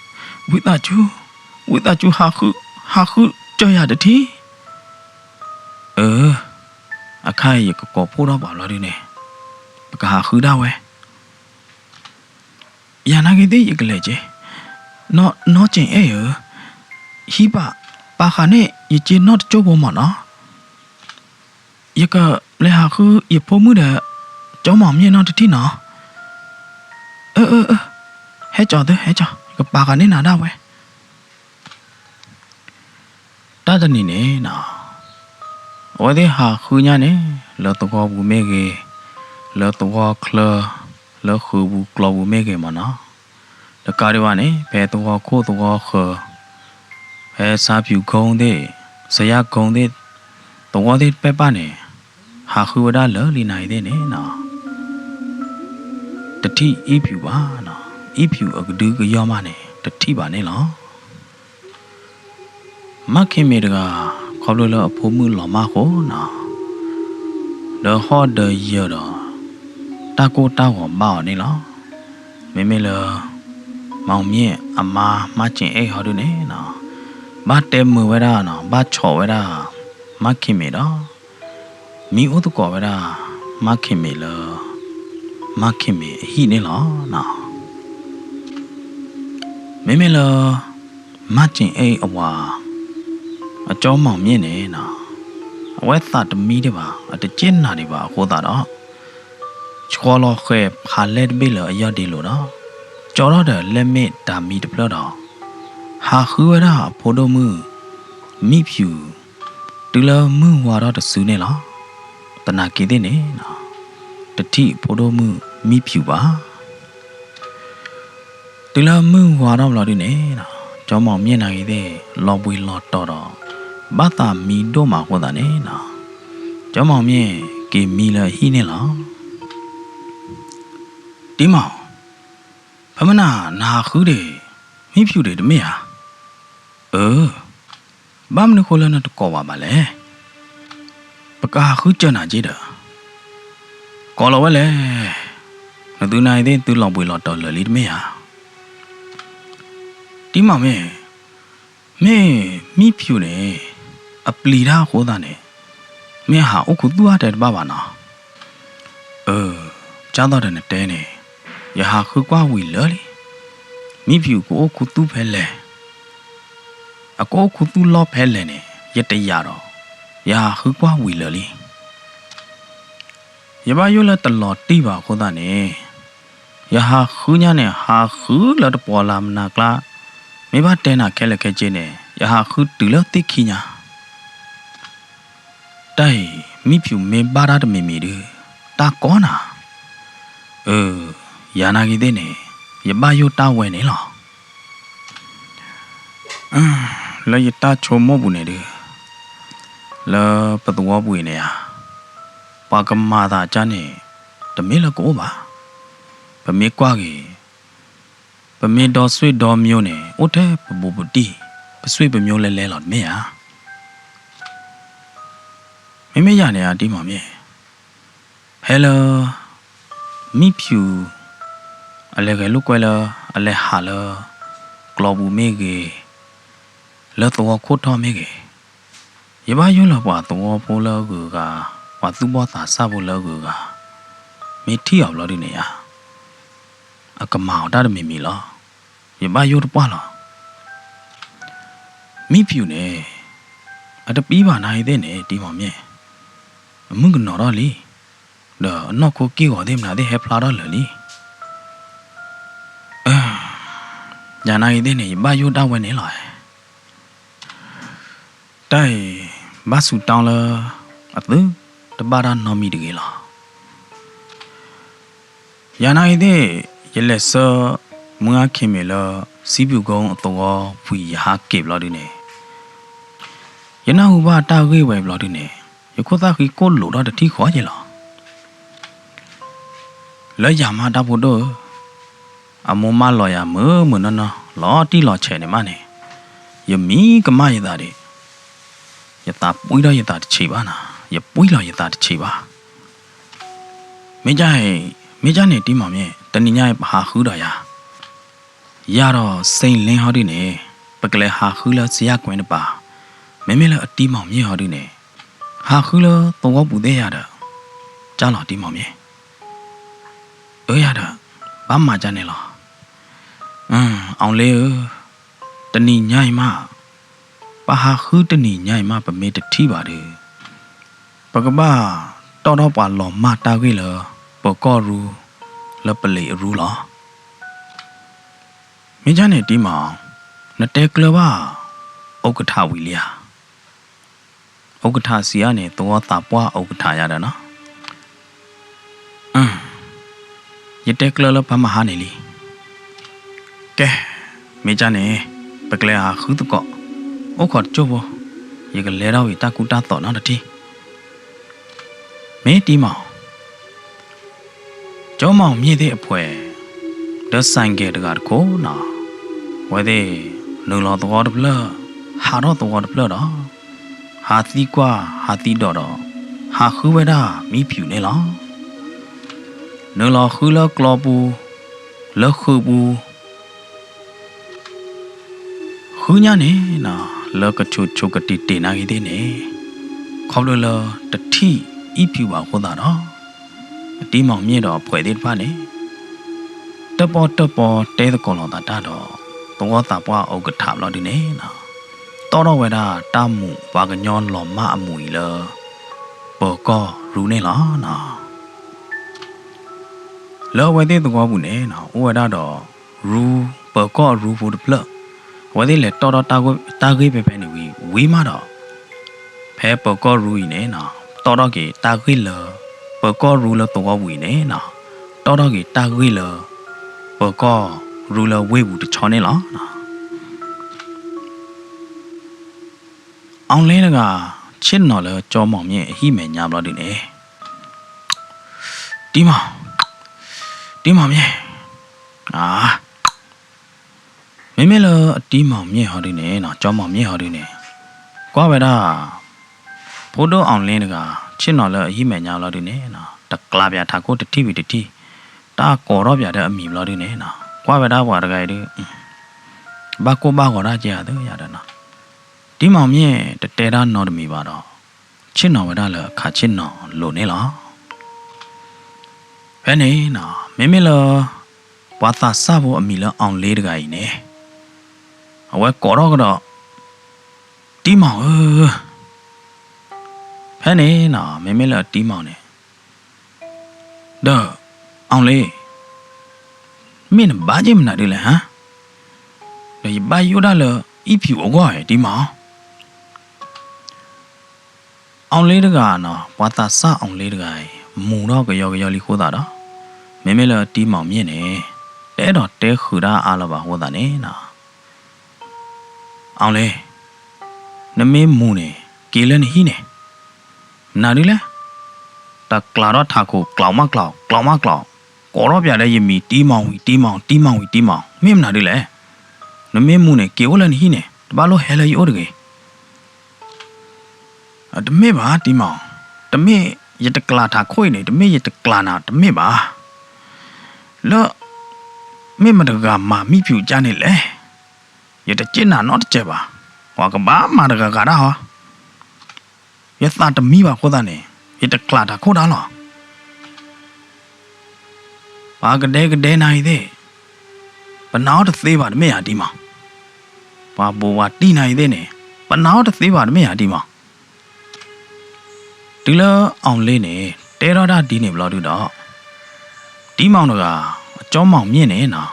ဝံသးစူၤ, ဝံသးစူၤဟးဃု, ဟးဃုကၢယၤတထံၣ်. အၢ, အခါအံၤယကကိးဖှိၣ်ထီၣ်ပှၤဘျီဒုန့ၣ်, ပကဟးဃုဒၣ်ဝဲ ယၤနာ်က့ၤသ့ၣ်ယကလဲၤက့ၤ, နီၢ်ကၠ့ၣ်အဲၣ်ဧၢ, ဟံးဘၣ်, ပာ်ဃာ်န့ၢ်ယက့ၤနီၢ်တကၠိဖိမးနီၤ. ယကလဲၤဟးဃုယဖိမုၣ်ဒီး ကၠီမးမ့ၢ်နီၢ်တထံၣ်နီၤ. အၢ, ဟဲကၠီသု ဟဲကၠီ, ယကပာ်ဃာ်န့ၢ်နၤဒၣ်ဝဲ တၢ်တနံၤန့ၣ်နီၤ, အဝဲသ့ၣ်ဟးဃုညါန့ၣ် လၢသဝီပူၤမ့ၢ်ဂ့ၤ, လၢသဝီချၢ, လၢဃုာ်ပူၤကျီပူၤမ့ၢ်ဂ့ၤမးနီၤ, တကးဒံးဘၣ်န့ၣ် ဖဲသဝီခိၣ်သဝီဃၢၤ, ဖဲဆါဖၠူၤခိသ့ၣ်, စယါခိသ့ၣ်, သဝီသ့ၣ်တဖၣ်န့ၣ် ဟးဃုဝဲဒၣ်လၢာ်လံနၤအံၤသ့ၣ်န့ၣ်နီၤ တထံၣ်အံၣ်ဖၠူးဘၣ်နီၤ, အံၣ်ဖၠူးအကဒုကယီမးန့ၣ် တထံၣ်ဘၣ်န့ၣ်လီၤ. မါခ့မ့ၢ်တဂၤ ခီဖျိလၢအဖိမုၣ်လီၤမၢ်အဃိနီၤ, ဒီးဟီၣ်ဒီးယၢၤဒီး တၢ်ကိၢ်တၢ်ဂီၤဘၣ်အီၤန့ၣ်လီၤ. မ့မ့ၢ်လၢ မၤအီၤမ့ၢ်အမါ မါစ့ၣ်အဲၣ်ဟီဒုန့ၣ်နီၤ, ဘၣ်တဲမုာ်ဝဲဒၣ်နီၤ, ဘၣ်ဆီးဝဲဒၣ် မါခ့မ့ၢ်ဒီး မံအိၣ်သကိးဝဲဒၣ် မါခ့မ့ၢ်လၢ မါခ့မ့ၢ်အဟံၣ်န့ၣ်လီၤ. မ့မ့ၢ်လၢ မါစ့ၣ်အဲၣ်အဝၤ အကၠီမီၢ်မ့ၢ်န့ၣ်နီၤ, အဝဲသးတမံဒံးဘၣ် အတက့ၢ်နၤဒံးဘၣ်အဃိသတးဒီး ဆှီလီၤဃဲၤဖးလဲၢ်တဘ့ၣ်လၢအယီၢ်ဒ့လိၤဒီး ကၠီထီၣ်ဒီးလဲၣ်မ့ၣ်တၢ်မံတဖျၢၣ်ဒီး ဟးဃုဝဲဒၣ်အဖိဒိၣ်မုၣ် မံဖၠူး တုၤလၢမုၢ်ဝါထီၣ်တစုန့ၣ်လီၤ. သနာ်က့သ့ၣ်န့ၣ် တထံၣ်ဖိဒိၣ်မုၣ်မံဖၠူးဘၣ်. တုၤလၢမုၢ်ဝါထီၣ်ဘျီဒုန့ၣ် ကၠီမီၢ်မ့ၢ်နာ်က့ၤသ့ၣ် လီၤဘှံးလီၤတီၤဒီး ဘၣ်သးမံဒိၣ်မးအဃိသတးန့ၣ် ကၠီမီၢ်မ့ၢ်က့ၤမံလၢအဟံၣ်န့ၣ်လီၤ. တံမီၢ်, ဖဲမနၤနဟးဃုဒံး မံဖၠူးဒံးတမ့ၢ်ဧါ. အၢ, ဘၣ်မနုၤဃိလၢနတကိးဘၣ်ဘၣ်လဲၣ်. ပကဟးဃုစၢၤနၤက့ဒီး ကိးလီၤဝဲလဲၣ်. နသုနာ်အံၤသ့ၣ် သုလီၤဘှံးလီၤတီၤလၢာ်လံတမ့ၢ်ဧါ. တံမီၢ်မ့ၢ်, မ့ၢ်မံဖၠူးန့ၣ် အပျံၤတၢ်အဃိသတးန့ၣ် မ့ၢ်ဟးအိၣ်ခူသူၣ်အါတဲတဘၣ်ဘၣ်နီၤ. အၢ, ကၢ်သိးဒီးနတဲန့ၣ် ယဟးဃုကွၢ်ဝံၤလၢာ်လံ. မံဖၠူးကအိၣ်ခူသူၣ်ဖဲလဲၣ် အကအိၣ်ခူသူၣ်လီၢ်ဖဲလဲၣ်န့ၣ် ယတယာ်ဒီး ယဟးဃုကွၢ်ဝံၤလၢာ်လံ. ယဘၣ်ယိၣ်လၢတလီၤတံၢ်ဘၣ်အဃိသတးန့ၣ် ယဟးဃုညါန့ၣ် ဟးဃုလၢတပှီၤလၢ်မနၤကျါ, မ့ၢ်ဘၣ်တဲနၤခဲလၢာ်ခဲဆ့န့ၣ် ယဟးဃုတုၤလၢသ့ၣ်ခံညါ တၢ်အံၤ မံဖၠူးမ့ၢ်ဘၣ်တၢ်တမံၤမံၤဒုး တၢ်ကီနၤ. အၢ, ယၤနာ်က့ၤသ့ၣ်န့ၣ် ယဘၣ်ယိၣ်တၢ်ဝဲန့ၣ်လီၤ. လၢယတၢ်ဆိကမိၣ်ပူၤန့ၣ်ဒုး လၢပသဝီပူၤအံၤန့ၣ်ဧါ, ပှၤကမၤသးကၢ်န့ၣ် တမ့ၢ်လၢကအိၣ်ဘၣ်. ပမ့ၢ်ကွၢ်က့ၤ ပမ့ၢ်ဒီဆွေဒီမျိုးန့ၣ် အိၣ်ထဲပဘူးပတံၢ် ပဆွေပမျိုးလဲၤလဲၤလီၤတမ့ၢ်ဧါ. မ့မ့ၢ်ယၤန့ၣ်ဧါ တံမီၢ်မ့ၢ်, ဖဲလၢ မံဖၠူး အလဲၤဂဲၤလိာ်ကွဲလၢ အလဲၤဟးလၢ ကျီပူၤမ့ၢ်ဂ့ၤ, လၢသဝီခိၣ်ထီၣ်မ့ၢ်ဂ့ၤ, ယဘၣ်ယိၣ်လၢပှၤသဝီဖိလၢအဂုၤအဂၤ, ပှၤသူၣ်ဘီၣ်သးစၢ်ဖိလၢအဂုၤအဂၤ, မ့ၢ်ထံၣ်အီၤဘျီဒုန့ၣ်ဧါ, အကမၤအီၤတၢ်တမံၤမံၤလီၤ. ယဘၣ်ယိၣ်တပှၢ်လီၤ. မံဖၠူၣ်န့ၣ် အတပံဘၣ်နၤအံၤသ့ၣ်န့ၣ် တံမီၢ်မ့ၢ် အမုၣ်ကနီၤထီၣ်လံ, ဒီးအနီၢ်ခိက့ၢ်ဂီၤသ့ၣ်မနုၤသ့ၣ်ဟဲဖျါထီၣ်လၢာ်လံ. ယၤနၤအံၤသ့ၣ်န့ၣ် ယဘၣ်ယိၣ်ဒၣ်ဝဲန့ၣ်လီၤ. တၢ်အံၤ ဘၣ်ဆူးတၢ်လၢ အသုတဘၣ်တၢ်နီတမံၤတဂ့ၤလီၤ. ယၤနၤအံၤသ့ၣ် ယလဲၤဆှၢမုၢ်ဂၢ်ခံမ့ၢ်လၢ စံဖၠူၣ်ကိအသဝီပူၤ ယဟးက့ၤဘျီဒုန့ၣ်, ယနၢ်ဟူဘၣ်တၢ်ဂ့ၢ်ဝဲဘျီဒုန့ၣ် ယခိၣ်သၣ်ဃံကိၢ်လိာ်ထီၣ်တထံၣ်ဃီယဲလီၤ. လၢယၤမးတၢ်ဖိဒိၣ်ဧၢ, အမိၢ်မၢလီၤယၤမုာ်မုာ်နီၢ်နီၢ် လီၤတံၢ်လီၤဆဲးန့ၣ်မးန့ၣ်, ယမံကမၣ်ယသးဒံး, ယသးပှံထီၣ်ယသးတဆံးဘၣ်နၤ, ယပှံလီၤယသးတဆံးဘၣ်. မ့ၢ်က, မ့ၢ်ကန့ၣ် တံမီၢ်မ့ၢ် တနံၤညါအံၤပဟးဃုဒီးယၤ, ယၤဒီးစ့လ့ဟီဒုန့ၣ် ပကလဲၤဟးဃုလၢစယၢ်ကွဲတပၤ, မ့မ့ၢ်လၢအတံမီၢ်မ့ၢ်ဟီဒုန့ၣ် ဟးဃုလၢသဝီပူၤသ့ၣ်ယၤဒီး ကၢ်လီၤတံမီၢ်မ့ၢ်, အၢယၤဒီး ဘၣ်မၤကန့ၣ်လီၤ. အီၤလ့ဧၢ, တနံၤညါအံၤမး, ပဟးဃုတနံၤညါအံၤမး ပမ့ၢ်တထံၣ်ဘၣ်ဒီး ပကဘၣ်တီၣ်ထီၣ်ပှၤလီၤမၢ်တၢ်ဂ့ၢ်လၢ ပၢၤကီၢ်ရူ လၢပလံၤအရူလီၤ. မ့ၢ်ကန့ၣ်တံမီၢ်, နတဲကျၢၤဘၣ် အိၣ်ကထးဝံၤလံဧါ. အိၣ်ကထးစံးအါန့ၣ် သဝီသးပှၢ်အိၣ်ကထးယၤဒီးနီၤ. ယတဲကျၢၤလၢပှၤမဟါန့ၣ်လံ. ကဲ, မ့ၢ်ကန့ၣ် ပကလဲၤဟးဃုသကိး, အိၣ်ခိးတစိၢ်ဖိ, ယကလဲထီၣ်ဝံၤတၢ်ကူတၢ်သိးနီတထံၣ်. မ့ၢ်တံမီၢ်, ကၠီမီၢ်မ့ၢ်သ့ၣ်အဖှဲး ဒီးစဲၣ်ကဲးတဂၤတခိၣ်နီၤ, အဝဲသ့ၣ် နုာ်လီၤသဝီတဖျၢၣ်, ဟးထီၣ်သဝီတဖျၢၣ်ဒီး ဟးသံကွၢ်ဟးသံဒိးဒီး ဟးဃုဝဲဒၣ်မံဖၠူၣ်န့ၣ်လီၤ. နုာ်လီၤဃုလၢကျီပူၤ, လၢဃုာ်ပူၤ ဃုညါန့ၣ်နီၤ, လၢကဆိးဆိးကတံာ်တ့ာ်နာ်ဂ့ၤသ့ၣ်န့ၣ်, ခီဖျိလၢတထံၣ်အံၣ်ဖၠူၣ်ဘၣ်အဃိသတးဒီး အတံမီၢ်မ့ၢ်ဒီးအဖှဲးသ့ၣ်တဖၣ်န့ၣ် တၢၣ်ပီၣ်တၢၣ်ပီတဲသကိးလိာ်သးတၢ်ဒီး သဝီသးပှၢ်အိၣ်ကထးဘျီဒုန့ၣ်နီၤ, တီၣ်ထီၣ်ဝဲဒၣ်တၢ်မူးပှၤကညီလီၤမၢ်အမူးအံၤလၢ ပၢၤကီၢ်ရူန့ၣ်လီၤနီၤ. လၢအဝဲသ့ၣ်သဝီပူၤန့ၣ်နီၤ အိၣ်ဝဲဒၣ်ဒီး ရူ, ပၢၤကီၢ်အရူဖိတဖျၢၣ်, အဝဲသ့ၣ်လဲၤတီၣ်ထီၣ်တၢ်ဂ့ၢ်ဖဲဖဲန့ၣ်ဝံၤ ဝံၤမးဒီး ဖဲပၢၤကီၢ်ရူအံၤန့ၣ်နီၤ တီၣ်ထီၣ်က့ၤတၢ်ဂ့ၢ်လၢ ပၢၤကီၢ်ရူလၢသဝီပူၤအံၤန့ၣ်နီၤ တီၣ်ထီၣ်က့ၤတၢ်ဂ့ၢ်လၢ ပၢၤကီၢ်ရူလၢဝ့ၢ်ပူၤတဆီန့ၣ်လီၤ. အီၤလ့တဂၤ ဆ့ၣ်နီၤလၢကၠီမီၢ်မ့ၢ်အဟံၣ်မဲာ်ညါဘျီဒုန့ၣ်, တံမီၢ်, တံမီၢ်မ့ၢ်, မ့မ့ၢ်လၢအတံမီၢ်မ့ၢ်ဟီဒုန့ၣ်နီၤ ကၠီမီၢ်မ့ၢ်ဟီဒုန့ၣ် ကွၢ်ဝဲဒၣ် ဖိဒိၣ်အီၤလ့တဂၤ ဆ့ၣ်နီၤလၢအဟံၣ်မဲာ်ညါဘျီဒုန့ၣ်နီၤ တကျးပၠးထးခိၣ်တထံၣ်ဝံၤတထံၣ်, တၢ်ကိးထီၣ်ပၠးဒီးအမံၤဘျီဒုန့ၣ်နီၤ ကွၢ်ဝဲဒၣ်ပှၤတဂၤအံၤဒု ဘၣ်ကိၢ်ဘၣ်ဂီၤဒၣ်ကဲဧါသ့ၣ်ယၤဒီးနီၤ, တံမီၢ်မ့ၢ်တတဲတၢ်နီတမံၤဘၣ်ဒီး ဆ့ၣ်နီၤဝဲဒၣ်လၢအခးဆ့ၣ်နီၤလိၤန့ၣ်လီၤ. ဖဲန့ၣ်နီၤ မ့မ့ၢ်လၢ ပှၤသးစၢ်ဖိအမံၤလၢအီၤလ့တဂၤအံၤန့ၣ် အဝဲကိးထီၣ်ကဒီး တံမီၢ်ဧၢ, ဖဲန့ၣ်နီၤ မ့မ့ၢ်လၢအတံမီၢ်န့ၣ် ဒီး အီၤလ့ မ့ၢ်နဘၣ်က့ၤမနုၤဒ်လဲၣ်ဟါ, ဒီးယဘၣ်ယိၣ်ဒၣ်လၢအံၣ်ဖၠူၣ်အဂီၢ်အံၤတံမီၢ် အီၤလ့တဂၤနီၤ ပှၤသးစၢ်အီၤလ့တဂၤအံၤ မူၤထီၣ်ကယီကယီလံအဃိသတးဒီး မ့မ့ၢ်လၢအတံမီၢ်မ့ၢ်န့ၣ် တအဲၣ်ဒိးတဲဃုာ်တၢ်အါလၢၤဘၣ်အဃိသတးန့ၣ်နီၤ အီၤလ့ နမ့ၢ်မူၤန့ၣ် က့ၤလၢနဟံၣ်န့ၣ် မနုၤဒ်လဲၣ်, တကျးထီၣ်ထးခိၣ် ကျီမးကျီ ကျီမးကျီ ကိးထီၣ်ပၠးဒီးယမံၤ တံမီၢ်ဝံၤ တံမီၢ် တံမီၢ်ဝံၤ တံမီၢ် မ့ၢ်မနုၤဒ်လဲၣ်, နမ့ၢ်မူၤန့ၣ် က့ၤအိၣ်လၢနဟံၣ်န့ၣ် တဘၣ်လိၣ်ဟဲလၢယအိၣ်တဂ့ၤ တမ့ၢ်ဘၣ် တံမီၢ်, တမ့ၢ်ယတကျးထးခိၣ်အံၤန့ၣ် တမ့ၢ်ယတကျးနၤ တမ့ၢ်ဘၣ်. လၢ မ့ၢ်မတဂၤမၤမံဖျူးကၢ်န့ၣ်လဲၣ်. ယတစ့ၣ်နၤနီတစဲးဘၣ်. ပှၤကဘၣ်မၤတဂၤဂၤဒၣ်ဟီ. ယသးတမံဘၣ်အဃိသတးန့ၣ် ယတကျးထးခိၣ်တၢ်လီၤ. ပှၤကဒဲကဒဲနၤအံၤသ့ၣ် ပနာ်အီၤတသ့ဘၣ်တမ့ၢ်ဧါတံမီၢ်. ပှၤဘိးပှၤတံၢ်နၤအံၤသ့ၣ်န့ၣ် ပနာ်အီၤတသ့ဘၣ်တမ့ၢ်ဧါတံမီၢ်. တုၤလၢအီၣ်လ့န့ၣ် တဲထီၣ်တၢ်ဒ်န့ၣ်ဘျီဒုဒီး တံမီၢ်တဂၤ ကၠီမီၢ်မၠ့ၣ်န့ၣ်နီၤ,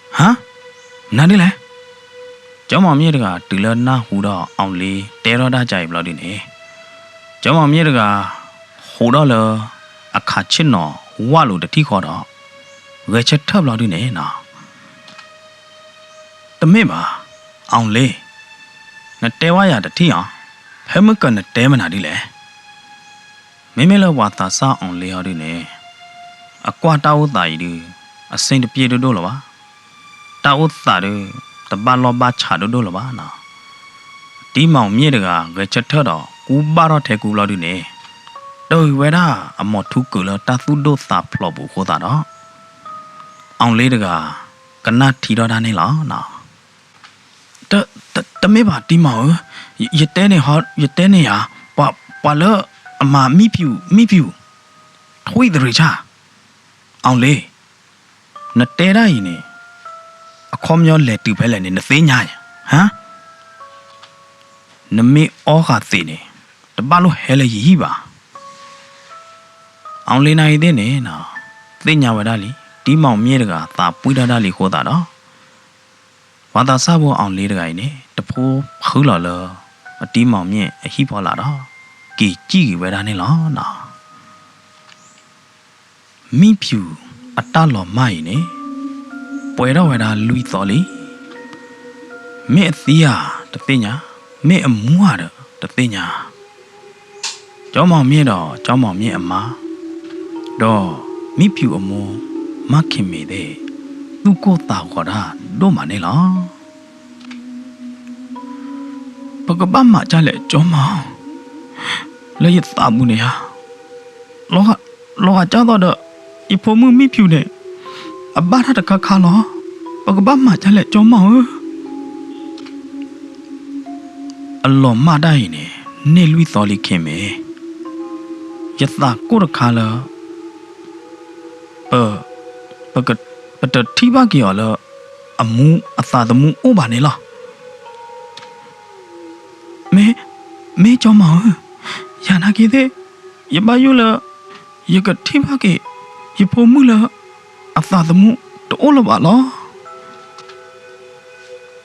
ဟါ, မနုၤဒ်လဲၣ်. ကၠီမီၢ်မၠ့ၣ်တဂၤ တုၤလၢနၢ်ဟူဒီးအီၣ်လ့တဲထီၣ်တၢ်ကါအံၤဘျီဒုန့ၣ်, ကၠီမီၢ်မၠ့ၣ်တဂၤ ဟးထီၣ်လၢအခးဆ့ၣ်နီၤဝၣ်လိၤတထံၣ်ဃီဒီး ဂဲၤဆၢထၢၣ်ဘျီဒုန့ၣ်နီၤ, တမ့ၢ်ဘၣ်, အီၣ်လ့, နတဲဝဲယၤတထံၣ်အီၤ, ဖဲမုၢ်ကနတဲမနုၤဒ်လဲၣ်. မ့မ့ၢ်လၢပှၤသးစၢ်အီၣ်လ့အီၤဒုန့ၣ်, အကွၢ်တၢ်အိၣ်သးအံၤဒု အဆ့တပျ့ၣ်ဒိၣ်ဒိၣ်လၢၤဘၣ်. တၢ်အိၣ်သးဒု တဘၣ်လီၢ်ဘၣ်ဆးဒိၣ်ဒိၣ်လၢၤဘၣ်နီၤ. တံမီၢ်မၠ့ၣ်တဂၤ ဂဲၤဆၢထၢၣ်ဒီးကူဘၣ်ထီၣ်ထဲကူဘျီဒုန့ၣ်, တဂ့ၤဝဲဒၣ်အမိၢ်ထူကၢးလၢတၢ်သူၣ်ဒိၣ်သးဖျိးပူၤအဃိသတးဒီး အီၣ်လ့တဂၤ ကနၣ်ထံထီၣ်တၢ်န့ၣ်လီၤ. တမ့ၢ်ဘၣ်တံမီၢ်ဧၢ, ယတဲန့ၣ်ဟီ, ယတဲန့ၣ်ယၤ, ပှၤလၢအမၤမံဖၠူၣ်, မံဖၠူၣ်, ထွံၣ်သရံးဆၣ်, အီၣ်လ့, နတဲဒၣ်အံၤန့ၣ် အခီပညီလဲၤတုၤဖဲလဲၣ်န့ၣ် နသ့ၣ်ညါဧါ, ဟါ, နမ့ၢ်အီဃာ်သ့းန့ၣ် တဘၣ်လိၣ်ဟဲလၢယဟံၣ်ဘၣ်. အီၣ်လ့နၤအံၤသ့ၣ်န့ၣ် သ့ၣ်ညါဝဲဒၣ်လံ တံမီၢ်မၠ့ၣ်တဂၤသးပှံၢ်ထီၣ်တၢ်လံအဃိသတးဒီး ပှၤသးစၢ်ဖိအီၣ်လ့တဂၤအံၤန့ၣ် တဖိဖုလီၤလၢ အတံမီၢ်မၠ့ၣ်အဟံၣ်ဖီလာ်ဒီး က့ၤစံၣ်က့ၤဝဲဒၣ်န့ၣ်လီၤ. မံဖၠူၣ်အတၢ်လီၤမၢ်အံၤန့ၣ် ပှဲၤထီၣ်ဝဲဒၣ်လွံၢ်သီလံ. မ့ၢ်အသံဧါတသ့ၣ်ညါ, မ့ၢ်အမူဧါဒီးတသ့ၣ်ညါ. ကၠီမီၢ်မၠ့ၣ်ဒီးကၠီမီၢ်မၠ့ၣ်အမါ ဒီးမံဖၠူၣ်အမိၢ် မါခ့ၣ်မ့ၣ်သ့ၣ် သူၣ်ကိၢ်သးဂီၤတၢ်ဒိၣ်မးန့ၣ်လီၤ. ပကဘၣ်မၤဒ်လဲၣ်ကၠီမီၢ်, လၢယသးပူၤန့ၣ်ဧါ, လီၤဂာ်ဒ်သိးဒီး ယဖိမုၣ်မံဖၠူၣ်န့ၣ် အဘၣ်တၢ်တခါခါလီၤ. ပကဘၣ်မၤဒ်လဲၣ်ကၠီမီၢ်ဧၢ. အလီၤမၢ်တၢ်အံၤန့ၣ် န့ၢ်လွံၢ်သီလံခ့ၣ်မ့ၣ်, ယသးကိၢ်တခါလၢ ပ ပတထံၣ်ဘၣ်က့ၤအီၤလၢ အမူအသးသမူအိၣ်ဘၣ်န့ၣ်လီၤ. မ့ၢ်, မ့ၢ်ကၠီမီၢ်ဧၢ, ယၤနာ်က့ၤသ့ၣ်, ယဘၣ်ယိၣ်လၢ ယကထံၣ်ဘၣ်က့ၤ ယဖိမုၣ်လၢ အသးသမူတအိၣ်လၢၤဘၣ်လီၤ.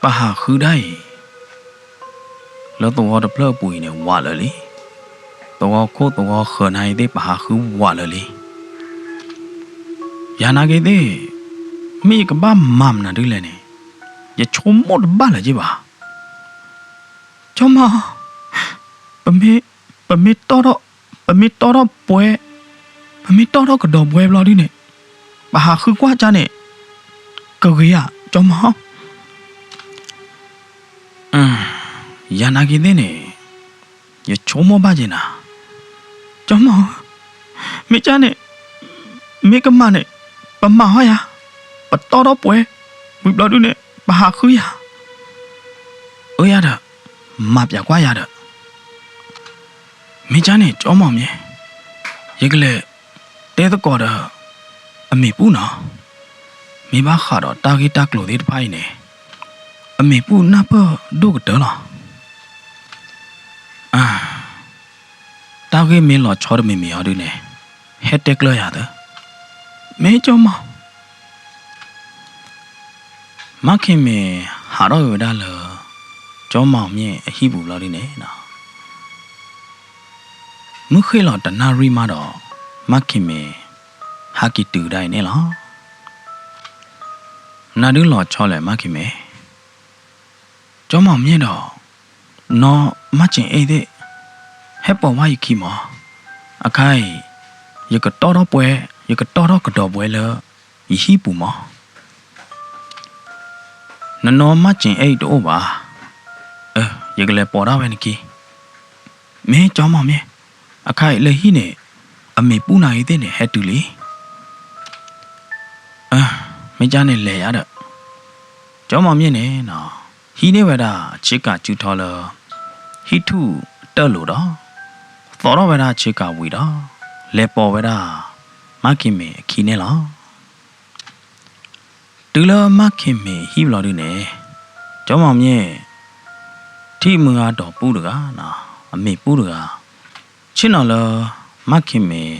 ပဟးဃုဒၣ်အံၤ လၢသဝီတဖျၢၣ်အပူၤအံၤန့ၣ် ဝးလၢာ်လံ. သဝီခိၣ်သဝီဃၢၤနၤအံၤသ့ၣ် ပဟးဃုဝးလၢာ်လံ. ယၤနာ်က့ၤသ့ၣ်, မ့ၢ်ယကဘၣ်မၤမနုၤဒ်လဲၣ်န့ၣ် ယဆိကမိၣ်တဘၣ်လၢၤက့ၤဘၣ်. ကၠီမီၢ်, ပမ့ၢ်, ပမ့ၢ်တီၣ်ထီၣ်, ပမ့ၢ်တီၣ်ထီၣ်ပှဲၤ, ပမ့ၢ်တီၣ်ထီၣ်ကဒီးပှဲၤဘျီဒုန့ၣ် ပဟးဃုကွၢ်ကၢ်န့ၣ် ကဂ့ၤဧါ ကၠီမီၢ်. ယၤနာ်က့ၤသ့ၣ်န့ၣ် ယဆိကမိၣ်ဘၣ်က့ၤနၤ, ကၠီမီၢ်ဧၢ, မ့ၢ်ကၢ်န့ၣ်, မ့ၢ်ကမၣ်န့ၣ် ပမၤဟီယၤ, ပတီၣ်ထီၣ်ပှဲၤ, ဝံၤဘျီဒုန့ၣ် ပဟးဃုယၤ, အၢယၤဒီး, မၤပျဲကွၢ်ယၤဒီး, မ့ၢ်ကၢ်န့ၣ် ကၠီမီၢ်မ့ၢ်, ယကလဲၤတဲသကိးဒီး အမ့ၢ်ပူၣ်နီၤ, မ့ၢ်ဘၣ်ဃးဒီးတၢ်ဂ့ၢ်တၢ်ကျိၤသ့ၣ်တဖၣ်အံၤန့ၣ် အမ့ၢ်ပူၣ်နၢ်ပၢၢ်ဒိၣ်ကတၢၢ်လီၤ. တၢ်ဂ့ၢ်မ့ၢ်လီၤဆီတမံၤမံၤအီၤဒုန့ၣ် ဟဲတဲကျၢၢ်ယၤသၢ, မ့ၢ်ကၠီမီၢ်. မါခ့ၣ်မ့ၣ်ဟးထီၣ်က့ၤဝဲဒၣ်လၢ ကၠီမီၢ်မ့ၢ်အဟံၣ်ပူၤဘျီဒုန့ၣ် မုၢ်ဃ့ၢ်လီၤတနၣ်ရံၣ်မးဒီး မါခ့ၣ်မ့ၣ် ဟးက့ၤတုၤဒၣ်အံၤန့ၣ်လီၤ. နၤဒုးလီၤဆီလဲၣ် မါခ့ၣ်မ့ၣ်, ကၠီမီၢ်မ့ၢ်ဒီး နီၢ်မါစ့ၣ်အ့ၣ်သ့ၣ် ဟဲပိာ်ဝဲယခံမီၢ်, အခါအံၤ ယကတီၣ်ထီၣ်ပှဲၤ ယကတီၣ်ထီၣ်ကဒီးပှဲၤလၢ ယဟံၣ်ပူၤမီၢ်. နနီၢ်မါစ့ၣ်အ့ၣ်တအိၣ်ဘၣ်, ယကလဲၤပိာ်ဒၣ်ဝဲနခံ, မ့ၢ်ကၠီမီၢ်မ့ၢ်, အခါအံၤလၢဟံၣ်န့ၣ် အမ့ၢ်ပူၣ်နၤဂ့ၤသ့ၣ်န့ၣ် ဟဲတုၤလံ. မ့ၢ်ကၠီန့ၣ်လဲၤယၤဒီး ကၠီမီၢ်မ့ၢ်န့ၣ် ဟံးန့ၢ်ဝဲဒၣ်အဆ့ကၤစုထီလၢ ဟံၣ်ထူၣ်တၢၢ်လိၤဒီး သိးထီၣ်ဝဲဒၣ်ဆ့ကၤဝံၤဒီး လဲၤပိာ်ဝဲဒၣ် မါခ့ၣ်မ့ၣ်အခံန့ၣ်လီၤ. တုၤ တုၤလၢမါခ့ၣ်မ့ၢ်ဟံၣ်ဘျီဒုန့ၣ်, ကၠီမီၢ်မ့ၢ် ထံၣ်မုၢ်ဂၤဒီးပူတဂၤ, အမ့ၢ်ပူတဂၤ, ဆ့ၣ်နီၤလၢ မါခ့ၣ်မ့ၢ်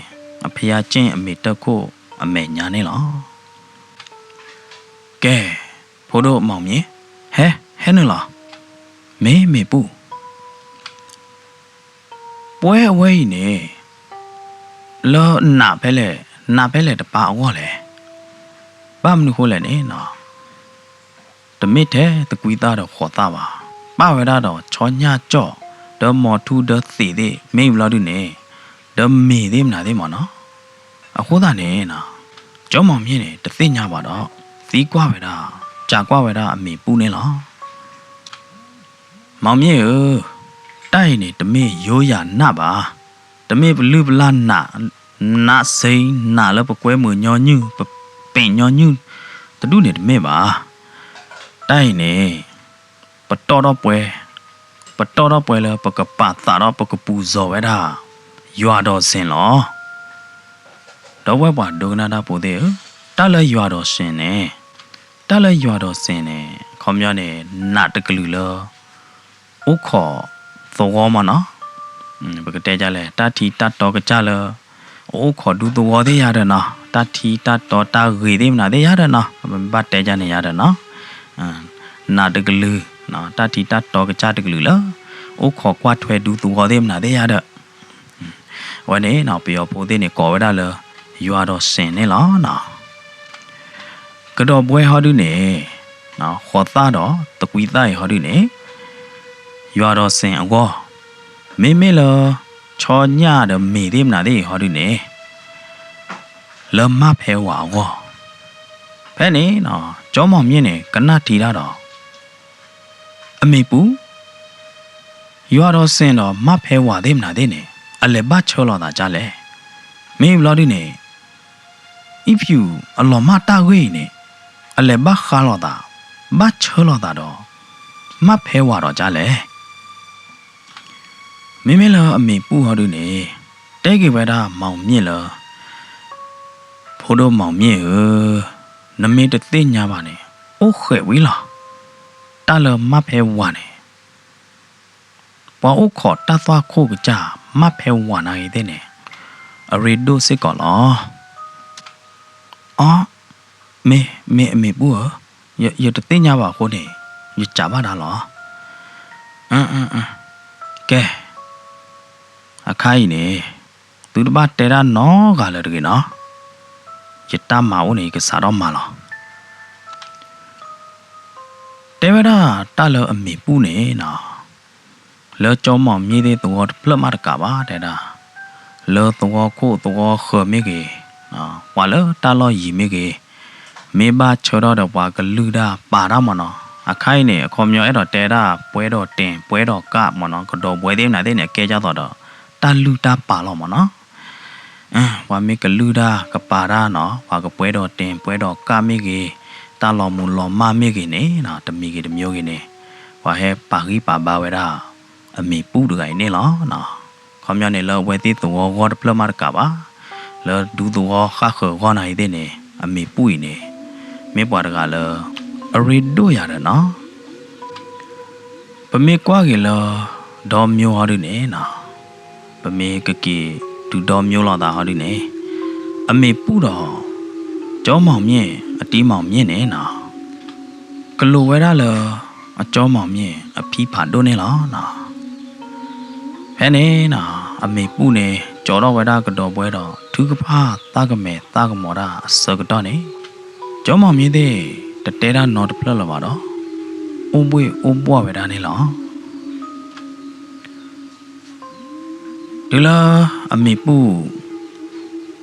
အဖယၤက့ၣ်အမ့ၢ်တၢ်ခိၣ်အမဲာ်ညါန့ၣ်လီၤ. ကဲ, ဖိဒိၣ်မီၢ်မ့ၢ်, ဟဲ, ဟဲနုာ်လီၤ. မ့ၢ်မ့ၢ်ပူ ပှဲၤအဝဲအံၤန့ၣ် လၢနးဖဲလဲၣ်, နးဖဲလဲၣ်တပၤအဂီၢ်လဲၣ်. ဘၣ်မနုၤဃိလဲၣ်န့ၣ်, တမ့ၢ်ထဲသကွံာ်သၣ်ဒီးဃိးသၣ်ဘၣ်, ပၣ်ဝဲဒၣ်ဒီးဆီညၣ်ကၠီၣ်, ဒီးမီၤထူဒီးသ့ၣ်သ့ၣ် မ့ၢ်ဘျီဒုန့ၣ်, ဒီးမ့ၢ်သ့ၣ်မနုၤသ့ၣ်မနီၤ. အဃိသတးန့ၣ်, ကၠီမီၢ်မ့ၢ်န့ၣ် တသ့ၣ်ညါဘၣ်ဒီး သံကွၢ်ဝဲဒၣ်, စံးကွၢ်ဝဲဒၣ်အမ့ၢ်ပူန့ၣ်လီၤ. မီၢ်မ့ၢ်ဧၢ, တၢ်အံၤန့ၣ် တမ့ၢ်ယိယၤနးဘၣ်, တမ့ၢ်ပလုၢ်ပလၢ်နး, နးစ့နးလၢပကွဲမုာ်ညီနုၢ်, ပပ့ၣ်ညီနုၢ်တဒူၣ်န့ၣ်တမ့ၢ်ဘၣ်. တၢ်အံၤန့ၣ် ပတီၢ်ထီၣ်ပှဲၤ, ပတီၢ်ထီၣ်ပှဲၤလၢပကပာ်သးဒီးပကပူၤစီၤဝဲဒၣ် ယွၤဒီးစ့ၣ်လီၤ. ဒီပုၢ်ဝဲၢ်ပှၤဒိကနၣ်တၢ်ဖိသ့ၣ်ဧၢ, တၢ်လၢယွၤဒီးစ့ၣ်န့ၣ်, တၢ်လၢယွၤဒီးစ့ၣ်န့ၣ် ခီပညီန့ၣ် နးတကလုာ်လၢ အိၣ်ခိးသဝီမနီၤ. ပကတဲဒ်လဲၣ်, တၢ်ထံတၢ်တီကစၢ်လၢ အအိၣ်ခိးဒူသဝီသ့ၣ်ယါဒီးနီၤ, တၢ်ထံတၢ်တီတၢ်ဂ့ၤသ့ၣ်မနုၤသ့ၣ်ယါဒီးနီၤ, ပမ့ၢ်ဘၣ်တဲဒ်န့ၣ်ယါဒီးနီၤ, နးတကလုာ်, တၢ်ထံတၢ်တီကစၢ်တကလုာ်လၢ အိၣ်ခိးကွၢ်ထွဲဒူသဝီသ့ၣ်မနုၤသ့ၣ်ယါဒီး အဝဲန့ၣ် ပယီၤဖိသ့ၣ်န့ၣ် ကိးဝဲဒၣ်လၢ ယွၤဒီးစ့ၣ်န့ၣ်လီၤ. ကဒီးဘှဲဟီဒုန့ၣ်, ဃိးသၣ်ဒီးသကွံာ်သၣ်အံၤဟီဒုန့ၣ်, ယွၤဒီးစ့ၣ်အဂီၢ်, မ့မ့ၢ်လၢ ဆီညၣ်ဒီးမ့ၢ်သ့ၣ်မနုၤသ့ၣ်အံၤဟီဒုန့ၣ် လၢမါဖဲဝၤအဂီၢ်, ဖဲန့ၣ် ကၠီမီၢ်မ့ၢ်န့ၣ် ကနၣ်ထံတၢ်ဒီး အမ့ၢ်ပူ, ယွၤဒီးစ့ၣ်ဒီးမါဖဲဝၤသ့ၣ်မနုၤသ့ၣ်န့ၣ် အလဲၤဘၣ်ဆၢလီၤသးဒ်လဲၣ်. မ့ၢ်ဘျီဒုန့ၣ် အံၣ်ဖၠူၣ်အလီၤမၢ်တၢ်ဂ့ၢ်အံၤန့ၣ် အလဲၤဘၣ်ဃးလိာ်သး, ဘၣ်ဆၢလိာ်သးဒီး မါဖဲဝၤဒီးဒ်လဲၣ်. မ့မ့ၢ်လၢအမ့ၢ်ပူဟီဒုန့ၣ် တဲက့ၤဝဲဒၣ်မီၢ်မ့ၢ်လၢ ဖိဒိၣ်မီၢ်မ့ၢ်ဧၢ, နမ့ၢ်တသ့ၣ်ညါဘၣ်န့ၣ် အိၣ်ဃဲးဝံၤလီၤ. တၢ်လၢမါဖဲဝၤန့ၣ် ပှၤအိၣ်ခိးတၢ်သွၣ်ခိၣ်ကစၢ် မါဖဲဝၤနၤဂ့ၤသ့ၣ်န့ၣ် အရ့ဒိၣ်စ့ၢ်ကီးလီၤ. အီ, မ့ၢ်, မ့ၢ်အမ့ၢ်ပူဧၢ, ယတသ့ၣ်ညါဘၣ်အဃိန့ၣ် ယစံးဘၣ်နၤလီၤ. ကဲ, အခါအံၤန့ၣ် သုတဘၣ်တဲတၢ်နီတဂၤလၢၤတဂ့ၤနီၤ. ယတၢ်မၤအိၣ်န့ၣ် ယကစးထီၣ်မၤလီၤ. တဲဝဲဒၣ်တၢ်လၢအမ့ၢ်ပူန့ၣ်နီၤ, လၢကၠီမီၢ်မ့ၢ်သ့ၣ်သဝီတဖျၢၣ်မးတကးဘၣ်တဲဒၣ်, လၢသဝီခိၣ်သဝီဃၢၤမ့ၢ်ဂ့ၤ, ပှၤလၢတၢ်လီၢ်ယံၤမ့ၢ်ဂ့ၤ, မ့ၢ်ဘၣ်ဆၢထၢၣ်ဒီးပှၤကလုၢ်တၢ်ပာ်တၢ်မးနီၤ. အခါအံၤန့ၣ် အခီပညီအဲၣ်ဒိးတဲဒၣ် ပှဲၤဒီးတဲၣ် ပှဲၤဒီးကးမးနီၤ, ကဒီးဘှဲသ့ၣ်မနုၤသ့ၣ်န့ၣ် အကဲဒ်သိးဒီး တၢ်လုၢ်တၢ်ပာ်လီၤမးနီၤ. ပှၤမ့ၢ်ကလုၢ်တၢ်ကပာ်တၢ်နီၤ, ပှၤကပှဲၤဒီးတဲၣ် ပှဲၤဒီးကးမ့ၢ်ဂ့ၤ, တၢ်လီၤမူၤလီၤမၢ်မ့ၢ်ဂ့ၤန့ၣ်, တမံၤဂ့ၤတမံၤဂ့ၤန့ၣ်, ပှၤဟဲပာ်ဂံၢ်ပာ်ဘါဝဲဒၣ် အမ့ၢ်ပူတဂၤအံၤန့ၣ်လီၤ. ခီပညီန့ၣ် လၢအဝဲသ့ၣ်သဝီဂီၢ်တဖျၢၣ်မးတကးဘၣ်, လၢဒူသဝီဃၣ်ဃၢၤဂီၢ်နၤအံၤသ့ၣ်န့ၣ် အမ့ၢ်ပူအံၤန့ၣ် မ့ၢ်ပှၤတဂၤလၢ အရ့ဒိၣ်ယၤဒီးနီၤ. ပမ့ၢ်ကွၢ်က့ၤလၢ ဒီမၠိဟီဒုန့ၣ်နီၤ, ပမ့ၢ်ကက့ၤတုၤဒီမၠိလိာ်သးဟီဒုန့ၣ်, အမ့ၢ်ပူဒီး ကၠီမီၢ်မ့ၢ် အတံၤမီၢ်မ့ၢ်န့ၣ်နီၤ, ကလိာ်ဝဲဒၣ်လၢ အကၠီမီၢ်မ့ၢ်အဖံဖးဒိၣ်န့ၣ်လီၤနီၤ. ဖဲန့ၣ်နီၤ အမ့ၢ်ပူန့ၣ် ကၠီထီၣ်ဝဲဒၣ်ကဒီးဘှဲဒီး ထုကဖၣ်သးကမဲာ်သးကမီၤတၢ်အဆၢကတီၢ်န့ၣ်, ကၠီမီၢ်မ့ၢ်သ့ၣ် တတဲတၢ်နီတဖျၢၣ်လၢၤဘၣ်ဒီး အိၣ်ဘှ့ၣ်အိၣ်ဘှီၣ်ဝဲဒၣ်န့ၣ်လီၤ. တုၤလၢအမ့ၢ်ပူ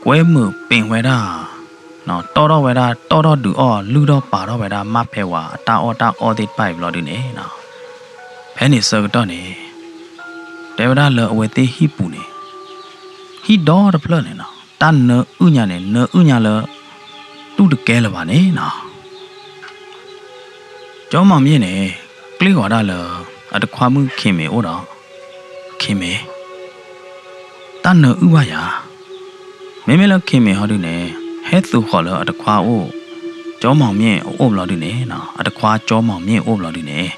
ကွဲမုာ်ပ့ၢ်ဝဲဒၣ်, တီၣ်ထီၣ်ဝဲဒၣ် တီၣ်ထီၣ်ဒုးအီၣ် လုၢ်ထီၣ်ပာ်ထီၣ်ဝဲဒၣ် မါဖဲဝၤအတၢ်အီၣ်တၢ်အီသ့ၣ်တဖၣ်အံၤဘျီဒုန့ၣ်နီၤ, ဖဲန့ၣ်ဆၢကတီၢ်န့ၣ် တဲဝဲဒၣ်လၢအဝဲသ့ၣ်ဟံၣ်ပူၤန့ၣ် ဟံၣ်ဒီတဖျၢၣ်န့ၣ်နီၤ တၢ်နၢအုၣ်ညါန့ၣ် နၢအုၣ်ညါလၢ တူၢ်တကဲလၢၤဘၣ်န့ၣ်နီၤ. ကၠီမီၢ်မ့ၢ်န့ၣ် ကျ့ၣ်ဂီၤဒၣ်လၢ အတခွါမုၣ်ခ့ၣ်မ့ၢ်အိၣ်ဒီး ခ့ၣ်မ့ၢ် တၢ်နၢအုၣ်ဘၣ်ယၤ, မ့မ့ၢ်လၢခ့ၣ်မ့ၢ်ဟီဒုန့ၣ် ဟဲသိးဃီၤလၢအတခွါအိၣ်, ကၠီ ကၠီမီၢ်မ့ၣ်အအိၣ်ဘျီဒုန့ၣ်နီၤ, အတခွါကၠီမီၢ်မ့ၣ်အအိၣ်ဘျီဒုန့ၣ်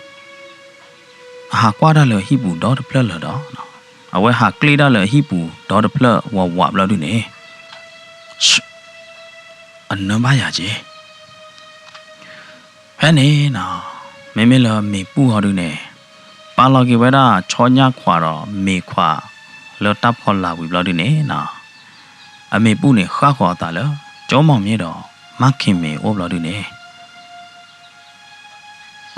အဟးကွၢ်တၢ်လၢဟံၣ်ပူၤဒီတဖျၢၣ်လၢာ်ဒီး, အဝဲဟးကျ့ၣ်တၢ်လၢဟံၣ်ပူၤဒီတဖျၢၣ်ဝးဝးဘျီဒုန့ၣ် အနၢဘၣ်ယၤက့ၤ ဖဲန့ၣ်နီၤ, မ့မ့ၢ်လၢမ့ၢ်ပူၣ်ဟီဒုန့ၣ် ပာ်လီၤက့ၤဝဲဒၣ်ဆီညၣ်ခွးဒီးမ့ၤခွးလၢတၢ်ဖီလာ်ဝံၤဘျီဒုန့ၣ်နီၤ, အမ့ၢ်ပူၣ်န့ၣ် ဃၣ်ဃီၤအသးလၢ ကၠီမီၢ်မ့ၣ်ဒီး မၢ်ခ့ၣ်မ့ၣ်အိၣ်ဘျီဒုန့ၣ်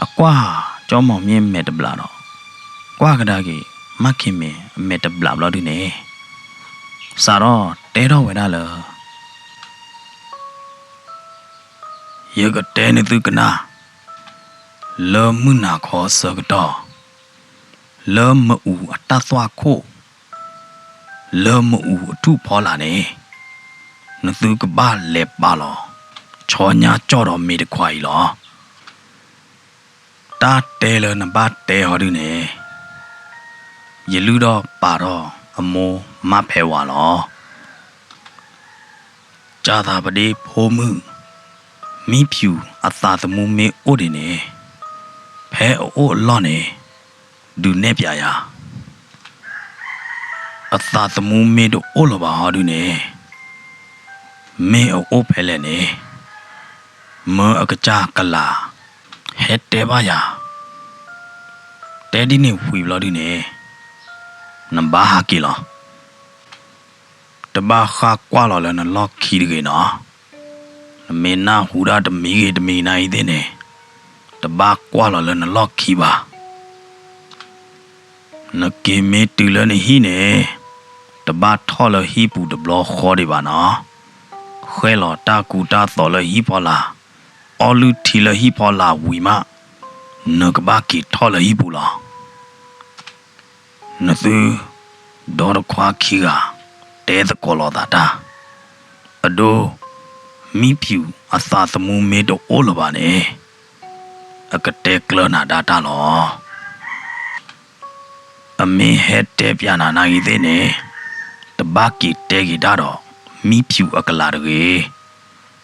အကွၢ်ကၠီမီၢ်မ့ၣ်အမဲာ်တဘျးဒီး ကွၢ်ကဒါက့ၤ မၢ်ခ့ၣ်မ့ၣ်အမဲာ်တဘျးဘျီဒုန့ၣ် စးထီၣ်တဲထီၣ်ဝဲဒၣ်လၢ ယကတဲနသုကနၣ်, လၢမုၢ်နၤခီအဆၢကတီၢ်, လၢမအူအတၢ်သွၣ်ခိၣ်, လၢမအူအထူၣ်ဖီလာ်န့ၣ်, နသုကဘၣ်လဲၤပာ်လီၤ ဆီညါကၠီၣ်ဒီးမ့ၤတခွးအံၤလီၤ. တၢ်တဲလၢနဘၣ်တဲဟီဒုန့ၣ်, ယလုၢ်ထီၣ်ပာ်ထီၣ်အမိၢ်မါဖဲဝၤလီၤ. ကၢ်သးပဒ့ဖိမုၣ်, မံဖၠူၣ်အသးသမူမ့ၢ်အိၣ်ဒံးန့ၣ်, ဖဲအအိၣ်အလီၢ်န့ၣ်, ဒုးနဲၣ်ပျးယၤ အသးသမူမ့ၢ်တအိၣ်လၢၤဘၣ်ဟီဒုန့ၣ်, မ့ၢ်အအိၣ်ဖဲလဲၣ်န့ၣ်, မၢအကစၢ်ကလၤ ဟဲတဲဘၣ်ယၤ, တဲဒ်န့ၣ်ဝံၤဘျီဒုန့ၣ်, နဘၣ်ဟးက့ၤလီၤ. တဘၣ်ဃၣ်ကွၢ်လီၤလၢနလီၢ်ခံတဂ့ၤနီၤ. နမ့ၢ်နၢ်ဟူဒၣ်တမံၤဂ့ၤတမံၤနၤအံၤသ့ၣ်န့ၣ်, တဘၣ်ကွၢ်လီၤလၢနလီၢ်ခံဘၣ်. နက့ၤမ့ၢ်တုၤလၢနဟံၣ်န့ၣ်, တဘၣ်ထီၣ်လၢဟံၣ်ပူၤတဘျီဃီဒံးဘၣ်နီၤ. ဃဲၣ်လီၤတၢ်ကူတၢ်သိးလၢဟံၣ်ဖီလာ်, အီၣ်လုၢ်ထံလၢဟံၣ်ဖီလာ်ဝံၤမး, နကဘၣ်က့ၤထီၣ်လၢဟံၣ်ပူၤလီၤ. နသု ဒီတခွါခံဂၤ တဲသကိးလိာ်သးတၢ်, အဒိ, မံဖၠူၣ်အသးသမူမ့ၢ်တအိၣ်လၢၤဘၣ်န့ၣ်, အကတဲကျၢၤနၤဒၣ်တၢ်လီၤ. အမ့ၢ်ဟဲတဲပျးနၤနၤဂ့ၤသ့ၣ်န့ၣ်, တဘၣ်က့ၤတဲက့ၤတၢ်ဒီး မံဖၠူၣ်အကလၤတဂ့ၤ.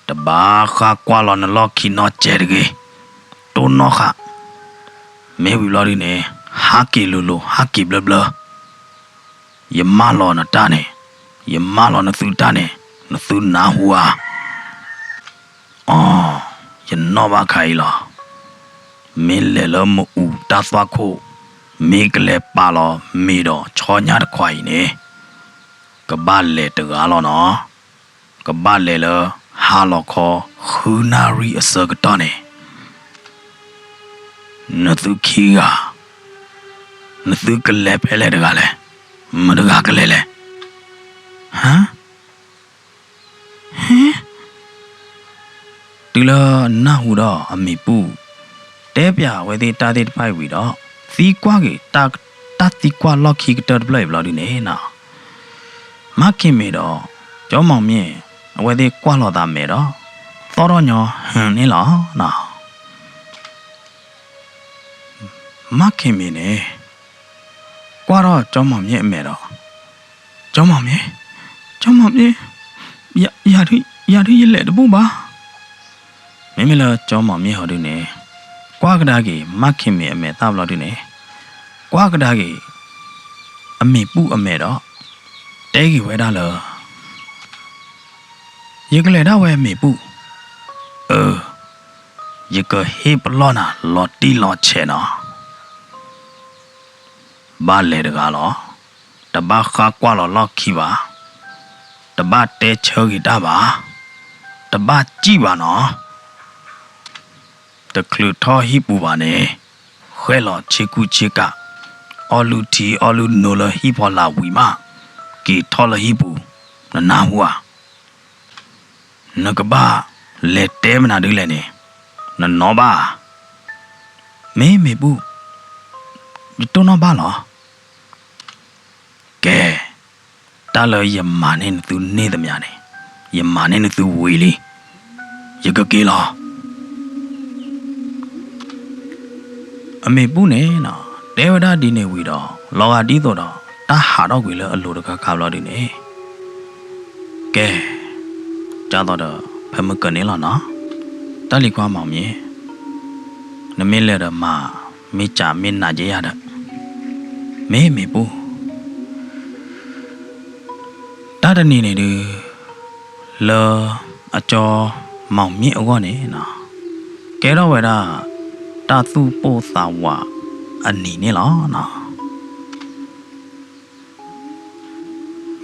တဘၣ်ဃၣ်ကွၢ်လီၤနလီၢ်ခံနီတစဲးတဂ့ၤ. တိၢ်နီၣ်ဃာ်, မ့ၢ်ဝံၤဘျီဒုန့ၣ်, ဟးက့ၤလိၤလိၤ ဟးက့ၤဘျၢဘျၢ. ယမၢလီၤနတၢ်န့ၣ်, ယမၢလီၤနသုတၢ်န့ၣ်, နသုနၢ်ဟူဧါ. အီ, ယနီၣ်ဘၣ်ခါအံၤလီၤ. မ့ၢ်လဲၤလၢမအူတၢ်သွၣ်ခိၣ်, မ့ၢ်ကလဲၤပာ်လီၤမ့ၤဒီးဆီညါတခွါအံၤန့ၣ်, ကဘၣ်လဲၤတဂၤလီၤနီၤ. ကဘၣ်လဲၤလၢ ဟါလီၤခီ ဃုနၣ်ရံၣ်အဆၢကတီၢ်န့ၣ်, နသုခံဂၤ, နသုကလဲၤဖဲလဲၣ်တဂၤလဲၣ်, မတဂၤကလဲၤလဲၣ်. ဟါ, ဟ့, တုၤလၢနၢ်ဟူဒီးအမ့ၢ်ပူၣ် တဲပျးအဝဲသ့ၣ်တၢ်သ့ၣ်တဖၣ်အံၤဝံၤဒီး, သံကွၢ်က့ၤ တၢ်သံကွၢ်လီၢ်ခံကတၢၢ်တဖျၢၣ်အံၤဘျီဒုန့ၣ်နီၤ, မါခ့ၣ်မ့ၤဒီး ကၠီမီၢ်မ့ၣ် အဝဲသ့ၣ်ကွၢ်လိာ်သးမဲာ်ဒီး သီၣ်ထီၣ်ညီဟ့ၣ်န့ၣ်လီၤ. မါခ့ၣ်မ့ၤန့ၣ် ကွၢ်ထီၣ်ကၠီမီၢ်မ့ၣ်အမဲာ်ဒီး, ကၠီမီၢ်မ့ၣ်, ကၠီမီၢ်မ့ၣ်, ယၤဒုးယလဲၤတဘူၣ်ဘၣ်. မ့မ့ၢ်လၢကၠီမီၢ်မ့ၣ်ဟီဒုန့ၣ်, ကွၢ်ကဒါက့ၤ မါခ့ၣ်မ့ၤအမဲာ်သၣ်ဘျီဒုန့ၣ်, ကွၢ်ကဒါက့ၤ အမ့ၢ်ပူၣ်အမဲာ်ဒီး တဲက့ၤဝဲဒၣ်လၢ ယကလဲၤဒၣ်ဝဲမ့ၢ်ပူၣ်, အၢ, ယကဟ့ၣ်ပလီၢ်နၤလီၤတံၢ်လီၤဆဲးနီၤ. ဘၣ်လဲၤတဂၤလီၤ. တဘၣ်ဃါကွၢ်လီၤလီၢ်ခံဘၣ်. တဘၣ်တဲဆၢဂ့ၤတၢ်ဘၣ်. တဘၣ်စံၣ်ဘၣ်နီၤ. တချုးထီၣ်ဟံၣ်ပူၤဘၣ်န့ၣ်, ဃဲၣ်လီၤဆ့ကူဆ့ကၤ, အီၣ်လုၢ်ထံအီၣ်လုၢ်နိလၢဟံၣ်ဖီလာ်ဝံၤမး, က့ၤထီၣ်လၢဟံၣ်ပူၤ, နနၢ်ဟူဧါ. နကဘၣ်လဲၤတဲမနုၤဒ်လဲၣ်န့ၣ်, နနီၣ်ဘၣ်ဧါ. မ့ၢ်မ့ၢ်ပူၣ်, ယတိၢ်နီၣ်ဘၣ်လီၤ. ကဲ, တၢ်လၢယမၤန့ၢ်နသုန့ၢ်သမျးန့ၣ်, ယမၤန့ၢ်နသုဝံၤလံ. ယကက့ၤလီၤ. အမ့ၢ်ပူၣ်န့ၣ်, တဲဝဲဒၣ်ဒ်န့ၣ်ဝံၤဒီး, လီၤဂာ်ဒ်သိးဒီး တၢ်ဟးထီၣ်ကွံာ်လၢအလိၤတခါခါဘျီဒုန့ၣ်, ကဲ, ကၢ်သိးဒီး ဖဲမုၢ်ကၢၤန့ၣ်လီၤနီၤ. တၢ်လံၤခွါမီၢ်မၠ့ၣ်, နမ့ၢ်လဲၤဒီးမၤ, မ့ၢ်ကးမ့ၢ်နးက့ယၤဒီး, မ့ၢ်မ့ၢ်ပူၤ တၢ်တနံၤန့ၣ်ဒုး လၢအကၠီမီၢ်မၠ့ၣ်အဂီၢ်န့ၣ်နီၤ, ကဲထီၣ်ဝဲဒၣ် တၢ်သူၣ်ပိၢ်သးဝးအနံၤန့ၣ်လီၤနီၤ.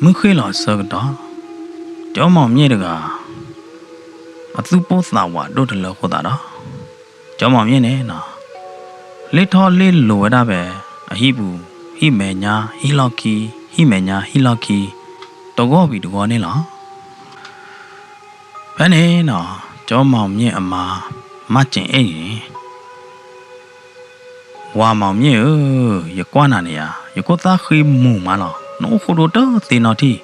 မုၢ်ဃ့ၢ်လီၤအဆၢကတီၢ်, ကၠီမီၢ်မၠ့ၣ်တဂၤ အသူၣ်ပိၢ်သးဝးဒိၣ်တလၢအဃိသတးဒီး ကၠီမီၢ်မၠ့ၣ်န့ၣ်နီၤ, လ့ၣ်ထီၣ်လ့ၣ်လီၤဝဲဒၣ်ဖဲ အဟံၣ်ပူၤ, ဟံၣ်မဲာ်ညါဟံၣ်လီၢ်ခံ, ဟံၣ်မဲာ်ညါဟံၣ်လီၢ်ခံ, တဂီၢ်ဝံၤတဂီၢ်န့ၣ်လီၤ. ဖဲန့ၣ်နီၤ, ကၠီမီၢ်မၠ့ၣ်အမါ မၢ်စ့ၣ်အဲၣ်န့ၣ် ဝၤမီၢ်မၠ့ၣ်ဧၢ, ယကွၢ်နၤန့ၣ်ဧါ, ယခိၣ်သၣ်ဃံမူၤမးလီၤ. နအိၣ်ဃိဒိတသ့နီတထံၣ်,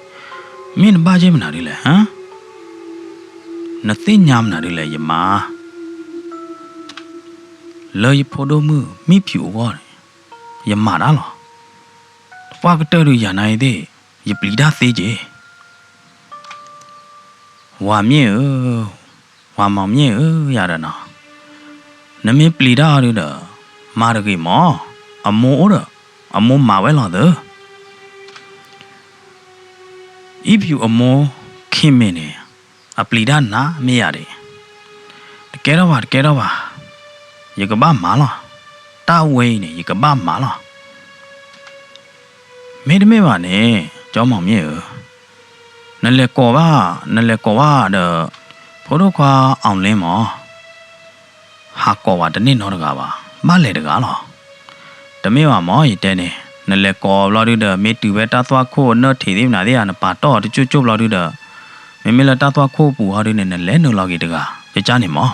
မ့ၢ်နဘၣ်ယ့ၢ်မနုၤဒ်လဲၣ်, နသ့ၣ်ညါမနုၤဒ်လဲၣ် ယမါ. လၢယဖိဒိၣ်မုၣ်မံၣ်ဖၠူးအဂီၢ်န့ၣ် ယမၤတၢ်လီၤ. ပှၢ်ကတၢၢ်ဒုးယၤနၤအံၤသ့ၣ် ယပျံၤတၢ်သ့က့ၤ ဝၤမၠ့ၣ်ဧၢ, ဝၤမီၢ်မၠ့ၣ်ဧၢ ယၤဒီးနီၤ, နမ့ၢ်ပျံၤတၢ်အီၤဒုဒီး မၤတဂ့ၤမး, အမိၢ်အိၣ်ဒီး အမိၢ်မၤဝဲလီၤသၢ. အံၣ်ဖၠူးအမိၢ် ခံမ့ၢ်န့ၣ် အပျံၤတၢ်နးမ့ၢ်ယၤဒၣ်, တကဲထီၣ်ဘၣ် တကဲထီၣ်ဘၣ်, ယကဘၣ်မၤလီၤ. တၢ်ဝဲအံၤန့ၣ် ယကဘၣ်မၤလီၤ. မ့တမ့ၢ်ဘၣ်န့ၣ် ကၠီမီၢ်မၠ့ၣ်ဧၢ, နလဲၤကိးဘၣ်, နလဲၤကိးဘၣ်ဒီး ဖိဒိၣ်ခွါအီၣ်လ့မး, ဟးကိးဝဲတန့ၢ်နီတဂၤဘၣ်, ဘၣ်လဲၤတဂၤလီၤ. တမ့ၢ်ဘၣ်မး ယတဲန့ၣ်, နလဲၤကိးဘျီဒုဒီး မ့ၢ်တုၤဖဲတၢ်သွၣ်ခိၣ်အနၢၣ်ထံးသ့ၣ်မနုၤသ့ၣ်ဧါ, နပာ်တီၢ်အီၤတကၠိၢ်ကၠိၢ်ဘျီဒုဒီး မ့မ့ၢ်လၢတၢ်သွၣ်ခိၣ်ပူၤဟီဒုန့ၣ် နလဲၤနုာ်လီၤက့ၤတဂၤကကၢ်န့ၣ်မး.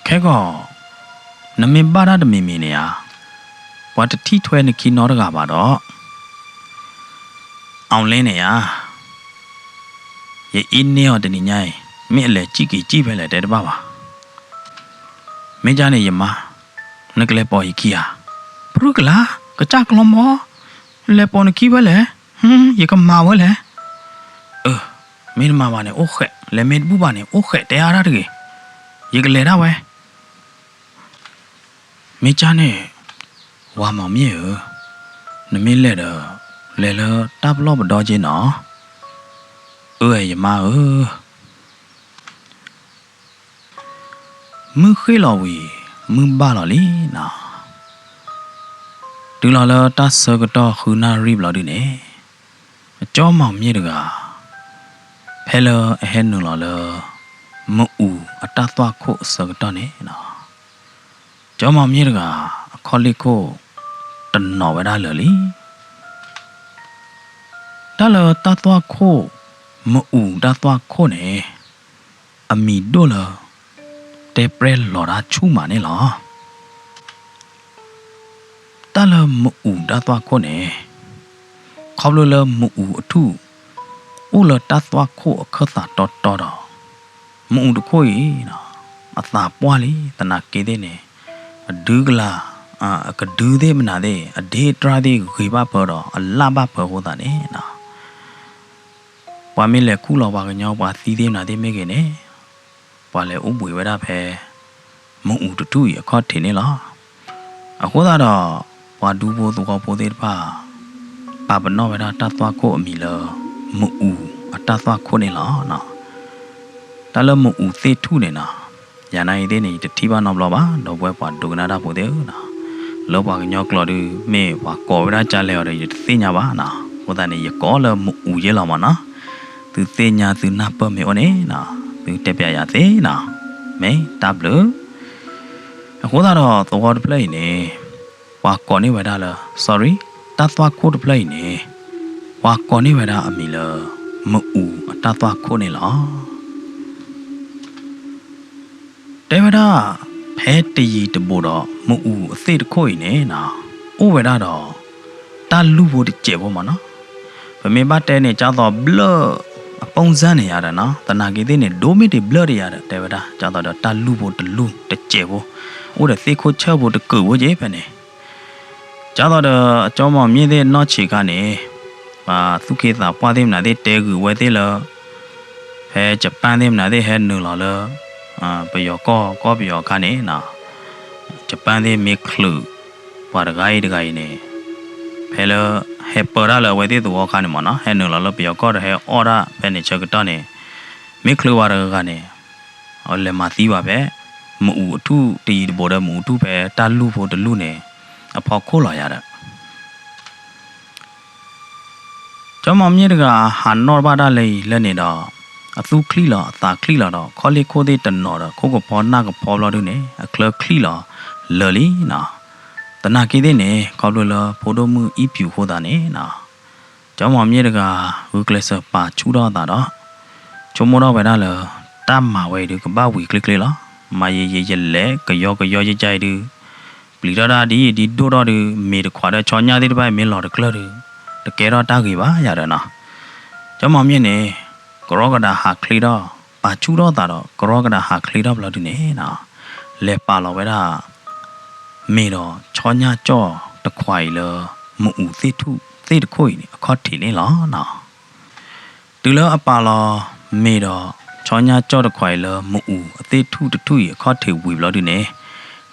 ခဲကီး နမ့ၢ်ဘၣ်တၢ်တမံၤမံၤန့ၣ်ဧါ, ပှၤတထံၣ်ထွဲနခံနီတဂၤဘၣ်ဒီး အီၣ်လ့န့ၣ်ဧါ, ယအ့န့ၢ်အီၤတနံၤညါအံၤ မ့ၢ်အလဲၤစံၣ်က့ၤစံၣ်ဖဲလဲၣ်တဲတဘၣ်ဘၣ်. မ့ၢ်ကၢ်န့ၣ်ယမါ, နကလဲၤပိာ်ယခံဧါ. ပြုၢ်ကလါ, ကစၢ်ကျီမီၢ်, လဲၤပိာ်နခံဖဲလဲၣ်, ယကမၤဝဲလဲၣ်. အၢ, မ့ၢ်တမၤဘၣ်န့ၣ်အိၣ်ဃဲး, လဲၤမ့ၢ်တဘူၣ်ဘၣ်န့ၣ် အိၣ်ဃဲးတဲအါတၢ်တဂ့ၤ, ယကလဲၤဒၣ်ဝဲ မ့ၢ်ကၢ်န့ၣ် ဝၤမီၢ်မၠ့ၣ်ဧၢ, နမ့ၢ်လဲၤဒီး လဲၤလၢတၢ်ပလီၢ်ပဒီက့နီၤ. အၢ ယမါဧၢ. မုၢ်ဃ့ၢ်လီၤဝံၤ မုၢ်ဘၣ်လီၤလံနီၤ. တုၤလီၤလၢတၢ်ဆၢကတီၢ်ဃုနၣ်ရံၣ်ဘျီဒုန့ၣ် အကၠီမီၢ်မၠ့ၣ်တဂၤ ဖဲလၢအဟဲနုာ်လီၤလၢ မအူၤအတၢ်သွၣ်ခိၣ်အဆၢကတီၢ်န့ၣ်နီၤ, ကၠီမီၢ်မၠ့ၣ်တဂၤ အခီၣ်လ့ၢ်ခိၣ် တနီၤဝဲဒၣ်လၢာ်လံ. တၢ်လၢတၢ်သွၣ်ခိၣ်, မအူၤတၢ်သွၣ်ခိၣ်န့ၣ် အမံၤဒိၣ်လၢ တဲပြဲလီၤတၢ်ဆူၣ်မးန့ၣ်လီၤ. တၢ်လၢမအူၤတၢ်သွၣ်ခိၣ်န့ၣ် ခီဖျိလၢမအူၤအထူၣ် အိၣ်လၢတၢ်သွၣ်ခိၣ်အခၢၣ်သးတီတီဒီး မအူၤတခိၣ်အံၤ အသးပှၢ်လံ သနာ်က့သ့ၣ်န့ၣ် အဒုကလၤ, အကဒုသ့ၣ်မနုၤသ့ၣ် အဒ့တြၢ်သ့ၣ်ဂ့ၤဘၣ်ဖၢဒီး အလၣ်ဘၣ်ဖၢအဃိသတးန့ၣ် ပှၤမ့ၢ်လဲၤခူၣ်လီၤပှၤကညီပှၤသံသ့ၣ်မနုၤသ့ၣ်မ့ၢ်ဂ့ၤန့ၣ် ပှၤလဲၤအိၣ်ဘှံးဝဲဒၣ်ဖဲ မအူၤတထူၣ်အံၤအခီၣ်ထံးန့ၣ်လီၤ. အဃိသတးဒီး ပှၤဒူဖိသဝီဖိသ့ၣ်တဖၣ် ပာ်ပနီၣ်ဝဲဒၣ်တၢ်သွၣ်ခိၣ်အမံၤလၢ မအူၤအတၢ်သွၣ်ခိၣ်န့ၣ်လီၤ. တၢ်လၢမအူၤသ့ၣ်ထူၣ်န့ၣ်နီၤ, ယၤနာ်အံၤသ့ၣ်န့ၣ် ယတထံၣ်ဘၣ်နီတဘျီဘၣ် ဒီပုၢ်ဝဲၢ်ပှၤဒိကနၣ်တၢ်ဖိသ့ၣ်ဧၢနီၤ, လၢပှၤကညီကျိာ်ဒုး မ့ၢ်ပှၤကိးဝဲဒၣ်ကလဲၣ်အီၤဒီး ယတသ့ၣ်ညါဘၣ်နီၤ, အဃိသတးန့ၣ် ယကိးလၢမအူၤယဲလီၤမးနီၤ, သုသ့ၣ်ညါသုနၢ်ပၢၢ်မ့ၢ်အိၣ်န့ၣ်နီၤ သုတဲပျးယၤသ့နီၤ, မ့ၢ်တၢ်ဘျုး. အဃိသတးဒီးသဝီတဖျၢၣ်အံၤန့ၣ် ပှၤကိးန့ၢ်ဝဲဒၣ်လၢ sorry, တၢ်သွၣ်ခိၣ်တဖျၢၣ်အံၤန့ၣ် ပှၤကိးန့ၢ်ဝဲဒၣ်အမံၤလၢ မအူၤအတၢ်သွၣ်ခိၣ်န့ၣ်လီၤ. တဲဝဲဒၣ် ဖဲတယံၤတဘူးဒီး မအူၤအသ့ၣ်တခိၣ်အံၤန့ၣ်နီၤ အိၣ်ဝဲဒၣ်ဒီး တၢ်လူၢ်ဖိတစဲးဖိမးနီၤ, ပမ့ၢ်ဘၣ်တဲန့ၣ် ကၢ်သိးဘျၢၣ်အပူၤစၢ်န့ၣ်ယၤဒီးနီၤ, သနာ်က့သ့ၣ်န့ၣ် ဒိၣ်မ့ၢ်တဘျၢၣ်တယၤဒီး တဲဝဲဒၣ် ကၢ်သိးဒီးတၢ်လူၢ်ဖိတလူၢ်တစဲးဖိ အိၣ်ဒီးသ့ၣ်ခိၣ်ဆၢၣ်ဖိတကုာ်ဖိက့ၤဖဲန့ၣ် ကၢ်သိးဒီးအကၠီမီၢ်မၠ့ၣ်သ့ၣ်နီၢ်ဆံးခါန့ၣ် ပှၤသူၣ်က့သးပှၢ်သ့ၣ်မနုၤသ့ၣ်တဲဂုာ်ဝဲသ့ၣ်လၢ ဖဲယပၣ်သ့ၣ်မနုၤသ့ၣ်ဟဲနုာ်လီၤလၢ ပယီၤကီၢ် ကီၢ်ပယီၤအခါန့ၣ်နီၤ, Japan သ့ၣ်မ့ၢ်ချုးပှၤတဂၤအံၤတဂၤအံၤန့ၣ်, ဖဲလၢ ဟဲပၢတၢ်လၢအဝဲသ့ၣ်သဝီအခါန့ၣ်မ့ၢ်နီၤ, ဟဲနုာ်လီၤလၢပယီၤကီၢ်ဒီးဟဲအီၣ်ဒၣ်ဖဲန့ၣ်ဆၢကတီၢ်န့ၣ်, မ့ၢ်ချုးပှၤတဂၤဂၤန့ၣ် လဲၤမၤသံဘၣ်ဖဲ မအူၤအထူၣ်တယံၤတဘူးဒီး မအူၤထူၣ်ဖဲတၢ်လူၢ်ဖိတလူၢ်န့ၣ် အဖီခိၣ်လီၤယၤဒီး ကၠီမီၤမၠ့ၣ်တဂၤဟးနီၣ်ဘၣ်ဒၣ်လၢအံၤလၢန့ၣ်ဒီး, အသူၣ်ချံၣ်လီၤအသးချံၣ်လီၤဒီး ခီၣ်လ့ၢ်ခိၣ်သ့ၣ်တနီၤဒီး ခိၣ်ကဖီနၢ်ကဖီဘျီဒုန့ၣ် အချၢချံၣ်လီၤလၢာ်လံနီၤ. သနာ်က့သ့ၣ်န့ၣ် ခီဖျိလၢဖိဒိၣ်မုၣ်အံးဖၠူးအဃိသတးန့ၣ်နီၤ, ကၠီမီၤမၠ့ၣ်တဂၤ ဂုာ်ကျဲးစၢးပာ်ဆူၣ်ထီၣ်အသးဒီး ဆိကမိၣ်ထီၣ်ဝဲဒၣ်လၢ တၢ်မၤဝဲအံၤဒုးကဘၣ်ဝံၤချ့ချ့လီၤ. မၤယံာ်ယံာ်ယလဲၤကယီကယီယကယံာ်ဒုး ပျံၤထီၣ်တၢ်ဒ်အံၤဒ်ဒိၣ်ထီၣ်ဒုး မ့ၤတခွးဒီးဆီညၣ်သ့ၣ်တဖၣ်အံၤမ့ၢ်လီၤတကျၢၢ်ဒုး တကဲထီၣ်တၢ်ဂ့ၤဘၣ်ယၤဒီးနီၤ. ကၠီမီၤမၠ့ၣ်န့ၣ် ကရီကဒးဟးချ့ထီၣ် ပာ်ဆူၣ်ထီၣ်သးဒီး ကရီကဒးဟးချ့ထီၣ်ဘျီဒုးန့ၣ်နီၤ, လဲၤပာ်လီၤဝဲဒၣ် မ့ၤဒီးဆီညၣ်ကၠီၣ်တခွးအံၤလၢ မအူၤသ့ၣ်ထူၣ်သ့ၣ်တခိၣ်အံၤန့ၣ် အခီၣ်ထံးန့ၣ်လီၤနီၤ. တုၤလၢအပာ်လီၤမ့ၤဒီးဆီညၣ်ကၠီၣ်တခွးအံၤလၢ မအူၤအသ့ၣ်ထူၣ်တထူၣ်အံၤအခီၣ်ထံးဝံၤဘျီဒုးန့ၣ်, ဒ်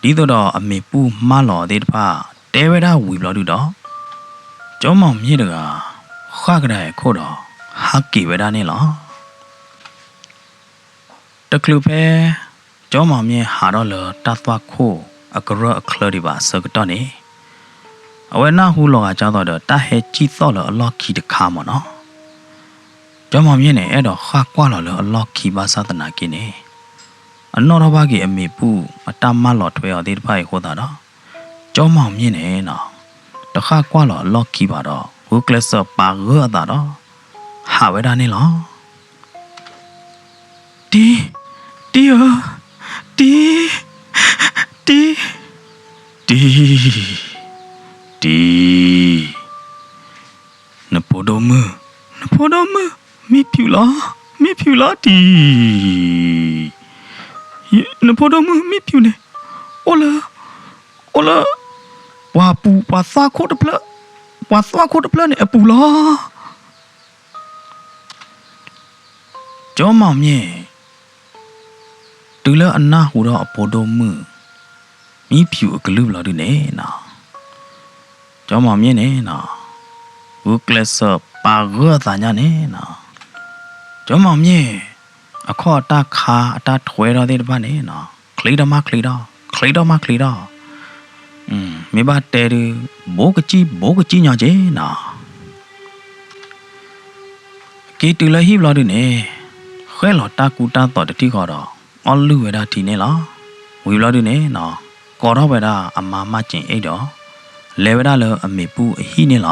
သိးဒီးအမ့ၢ်ပူၢ်မၢလီၤသ့ၣ်တဖၣ်တဲဝဲဒၣ်ဝံၤဘျီဒုးဒီး, ကၠီမီၤမၠ့ၣ်တဂၤ ဃၣ်ကဒါအံၤခိၣ်ဒီး ဟးက့ၤဝဲဒၣ်န့ၣ်လီၤ. တချုးဖဲ ကၠီမီၤမၠ့ၣ်ဟးထီၣ်လၢတၢ်သွၣ်ခိၣ်အကရၢၢ်အချၢဒံးဘၣ်အဆၢကတီၢ်န့ၣ်, အဝဲနၢ်ဟူလီၤဂာ်ကၢ်သိးဒီး တၢ်ဟဲစံၣ်သီၣ်လၢအလီၢ်ခံတခါမ့ၢ်နီၤ. ကၠီမီၤမၠ့ၣ်န့ၣ် အဲၣ်ဒိးဃၣ်ကွၢ်လီၤလၢအလီၢ်ခံဘၣ်ဆၣ်သနာ်က့န့ၣ်, အနီၣ်ထီၣ်ဘၣ်က့ၤအမ့ၢ်ပူၢ်အတၢ်မၢလီၤထွဲအီၤသ့ၣ်တဖၣ်အံၤအဃိသတးဒီး, ကၠီမီၤမၠ့ၣ်န့ၣ်နီၤ, တဃၣ်ကွၢ်လီၤအလီၢ်ခံဘၣ်ဒီး ဂုာ်ကျဲးစၢးပာ်ဂၢၢ်အသးဒီး ဟးဝဲဒၣ်န့ၣ်လီၤ. တံၤ, တံၤဧၢ, တံၤ, တံၤ, တံၤ, တံၤ, နဖိဒိၣ်မုၣ်, နဖိဒိၣ်မုၣ်, မံဖၠူးလီၤ, မံဖၠူးလီၤတံၤ, နဖိဒိၣ်မုၣ်မံဖၠူးန့ၣ် အိၣ်လၢ, အိၣ်လၢ ပှၤပူၤ ပှၤသွၣ်ခိၣ်တဖျၢၣ်, ပှၤသွၣ်ခိၣ်တဖျၢၣ်န့ၣ်အပူၤလီၤ. ကၠီမီၤမၠ့ၣ် တုၤလၢအနၢ်ဟူထီၣ်အဖိဒိၣ်မုၣ် မံဖၠူးအကလုၢ်ဘျီဒုန့ၣ်နီၤ, ကၠီမီၤမၠ့ၣ်န့ၣ်နီၤ, ဂုာ်ကျဲးစၢးပာ်ဂၢၢ်အသးညါန့ၣ်နီၤ, ကၠီမီၤမၠ့ၣ် အခီၣ်အတၢ်ခါအတၢ်ထွဲထီၣ်သ့ၣ်တဖၣ်န့ၣ်နီၤ, ချ့ထီၣ်မးချ့ထီၣ်, ချ့ထီၣ်မးချ့ထီၣ်, မ့ၢ်ဘၣ်တဲဒုး ဘိကစံၣ်ဘိကစံၣ်ညီက့ၤနီၤ. က့ၤတုၤလၢဟံၣ်ဘျီဒုန့ၣ်, ဃဲၣ်လီၤတၢ်ကူတၢ်သိးတထံၣ်ဃီဒီး အီၣ်လုၢ်ဝဲဒၣ်ထံန့ၣ်လီၤ. ဝံၤဘျီဒုန့ၣ်နီၤ, ကိးထီၣ်ဝဲဒၣ်အမါမၢ်စ့ၣ်အ့ၣ်ဒီး လဲၤဝဲဒၣ်လၢအမ့ၢ်ပူၢ်အဟံၣ်န့ၣ်လီၤ.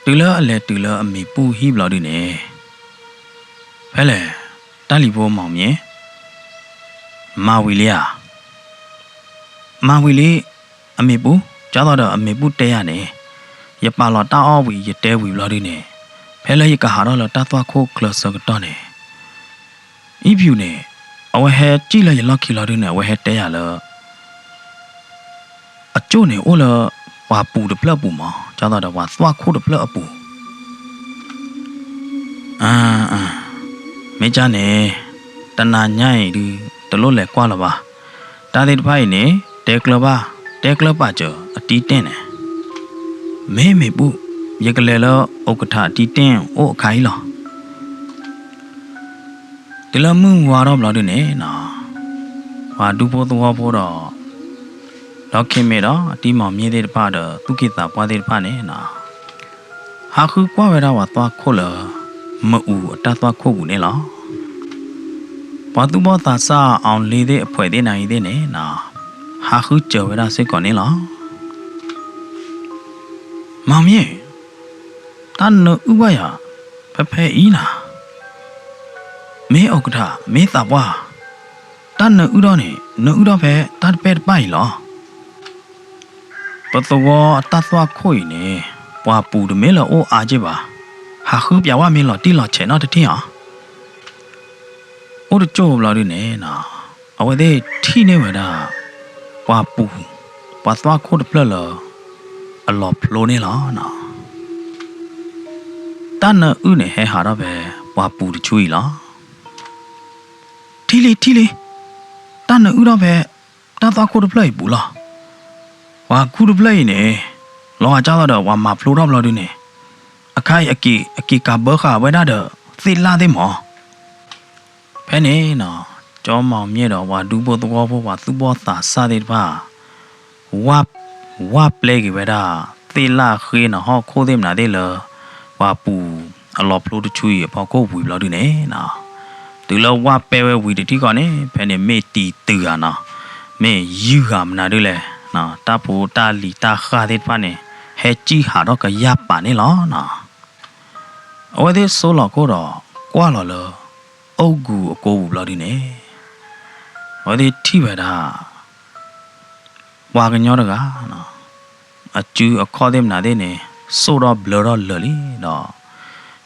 တုၤလၢအလဲၤတုၤလၢအမ့ၢ်ပူၢ်ဟံၣ်ဘျီဒုန့ၣ်, ဖဲလဲၣ်, တၢ်လံၤဖိမီၤမၠ့ၣ်, မၤဝံၤလံဧါ. မၤဝံၤလံ, အမ့ၢ်ပူၢ်, ကၠီသီဒီးအမ့ၢ်ပူၢ်တဲယၤန့ၣ်, ယပာ်လီၤတၢ်အီၣ်ဝံၤ ယတဲဝံၤဘျီဒုန့ၣ်, ဖဲလၢယကဟးထီၣ်လၢတၢ်သွၣ်ခိၣ်ချၢဆၢကတီၢ်န့ၣ်, အံၣ်ဖၠူးန့ၣ်, အဝဲဟဲစံၣ်လၢယလီၢ်ခံလီၤဒုန့ၣ် အဝဲဟဲတဲယၤလၢ အကၠိၣ်န့ၣ်အိၣ်လၢ ပှၤပူၤတဖျၢၣ်အပူၤမး, ကၠီသီဒီးပှၤသွၣ်ခိၣ်တဖျၢၣ်အပူၤ. မ့ၢ်ကၠၢ်န့ၣ်, တနၤညါအံၤဒုး တလိၣ်လဲၤကွၢ်လၢၤဘၣ်. တၢ်သ့ၣ်တဖၣ်အံၤန့ၣ် တဲကျၢၤဘၣ်, တဲကျၢၤပာ်စၢၤအတံၢ်တ့ၢ်န့ၣ်, မ့ၢ်မ့ၢ်ပူၢ်, ယကလဲၤလၢအိၣ်ကထးအတံၢ်တ့ၢ်အိၣ်အခါအံၤလီၤ. တုၤလၢမုၢ်ဝါထီၣ်ဘျီဒုန့ၣ်နီၤ, ပှၤဒူဖိသဝီဖိဒီး ဒီးခ့မ့ၢ်ဒီး အတံၤမီၢ်မၠ့ၣ်သ့ၣ်တဖၣ်ဒီး သူၣ်က့သးပှၢ်သ့ၣ်တဖၣ်န့ၣ်နီၤ, ဟးဃုကွၢ်ဝဲဒၣ်ပှၤသွၣ်ခိၣ်လၢ မအူၤအတၢ်သွၣ်ခိၣ်ပူၤန့ၣ်လီၤ. ပှၤသူၣ်ဘီၣ်သးစၢ်အီၤလ့သ့ၣ်အဖှဲးသ့ၣ်နၤအံၤသ့ၣ်န့ၣ်နီၤ, ဟးဃုစၢၤဝဲဒၣ်စ့ၢ်ကီးန့ၣ်လီၤ. မီၢ်မၠ့ၣ်, တၢ်နၢအုၣ်ဘၣ်ယၤ ဖဲဖဲအံၤနၤ, မ့ၢ်အိၣ်ကထး မ့ၢ်သးပှၢ်, တၢ်နၢအုၣ်ထီၣ်န့ၣ် နၢအုၣ်ထီၣ်ဖဲတၢ်တပဲာ်တပၢ်အံၤလီၤ. ပသဝီအတၢ်သွၣ်ခိၣ်အံၤန့ၣ် ပှၤပူၤတမ့ၢ်လၢအိၣ်အါက့ၢ်ဘၣ်, ဟးဃုပျးဝဲမ့ၢ်လီၤတံၢ်လီၤဆဲးနီတထံၣ်ဧါ. အိၣ်တကၠိၢ်ဘျီဒုန့ၣ်နီၤ, အဝဲသ့ၣ်ထံၣ်န့ၢ်ဝဲဒၣ် ပှၤပူၤ, ပှၤသွၣ်ခိၣ်တဖျၢၣ်လၢ အလီၤဖျိန့ၣ်လီၤ. တၢ်နၢအုၣ်န့ၣ်ဟဲဟးထီၣ်ဖဲ ပှၤပူၤတဆူအံၤလီၤ. ထံၣ်လံ ထံၣ်လံ, တၢ်နအုၣ်ထီၣ်ဖဲ တၢ်သွၣ်ခိၣ်တဖျၢၣ်အံၤပူၤလီၤ. ပှၤကူတဖျၢၣ်အံၤန့ၣ် လီၤဂာ်ကၢ်သိးဒီး ပှၤမၤဖျိထီၣ်ဘျီဒုန့ၣ် အခါအံၤ အက့ၤကးဘၢဃာ်ဝဲဒၣ်ဒီး သ့ၣ်လၣ်သ့ၣ်မး. ဖဲန့ၣ်နီၤ ကၠီမီၤမၠ့ၣ်ဒီး ပှၤဒူဖိသဝီဖိ ပှၤသူၣ်ဘီၣ်သးစၢ်သ့ၣ်တဖၣ် ဝၢ်ပျဲက့ၤဝဲဒၣ် သ့ၣ်လၣ်ဃ့နၤဟီၣ်ခိၣ်သ့ၣ်မနုၤသ့ၣ်လၢ ပှၤပူၤအလီၤဖျိတဆူအံၤအဖီခိၣ်ဝံၤဘျီဒုန့ၣ်နီၤ, တုၤလၢဝၢ်ပျဲဝဲဝံၤတထံၣ်ဃီန့ၣ် ဖဲန့ၣ်မ့ၢ်တံၤတုၤဧါနီၤ, မ့ၢ်ယုၢ်ဧါမနုၤဒုလဲၣ်, တၢ်ဖိတၢ်လံၤတၢ်ဃၢ်သ့ၣ်တဖၣ်န့ၣ် ဟဲစံၣ်ဟးထီၣ်ကယၢ်ပာ်န့ၣ်လီၤနီၤ. အဝဲသ့ၣ်ဆိလီၤခိၣ်ဒီး ကွၢ်လီၤလၢ အိၣ်ကူၤအကိးပူၤဘျီဒုန့ၣ် အဝဲသ့ၣ်ထံၣ်ဝဲဒၣ် ပှၤကညီတဂၤနီၤ, အစုအခီၣ်သ့ၣ်မနုၤသ့ၣ်န့ၣ် စိၣ်ထီၣ်ဘျၢထီၣ်လၢာ်လံဒီး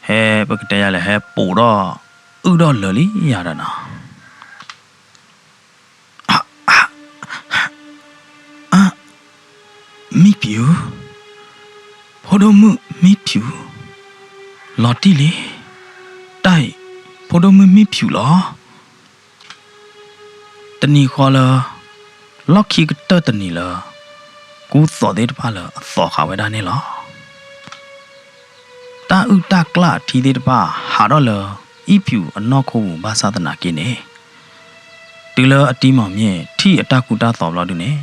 ဟဲပကတဲယၤလဲၣ် ဟဲပိာ်ထီၣ်အုၣ်ထီၣ်လၢာ်လံယၤဒီးနီၤ. အ မံဖၠူၣ်, ဖိဒိၣ်မုၣ်မံဖၠူၣ်, လီၤတံၢ်လံ, တၢ်အံၤ ဖိဒိၣ်မုၣ်မံဖၠူၣ်လီၤ. တနံၤဃီလၢ လီၢ်ခံကတၢၢ်တနံၤလၢ ကူသိးသ့ၣ်တဖၣ်လၢအသိးဃာ်ဝဲဒၣ်န့ၣ်လီၤ. တၢ်အုၣ်တၢ်ကျၢ်အထံသ့ၣ်တဖၣ် ဟးထီၣ်လၢ အံဖၠူၣ်အနီၢ်ခိပူၤဘၣ်ဆၣ်သနာ်က့န့ၣ်, တုၤလၢအတံၤမီၢ်မၠ့ၣ် ထံၣ်အတၢ်ကူတၢ်သိးဘျီဒုန့ၣ်,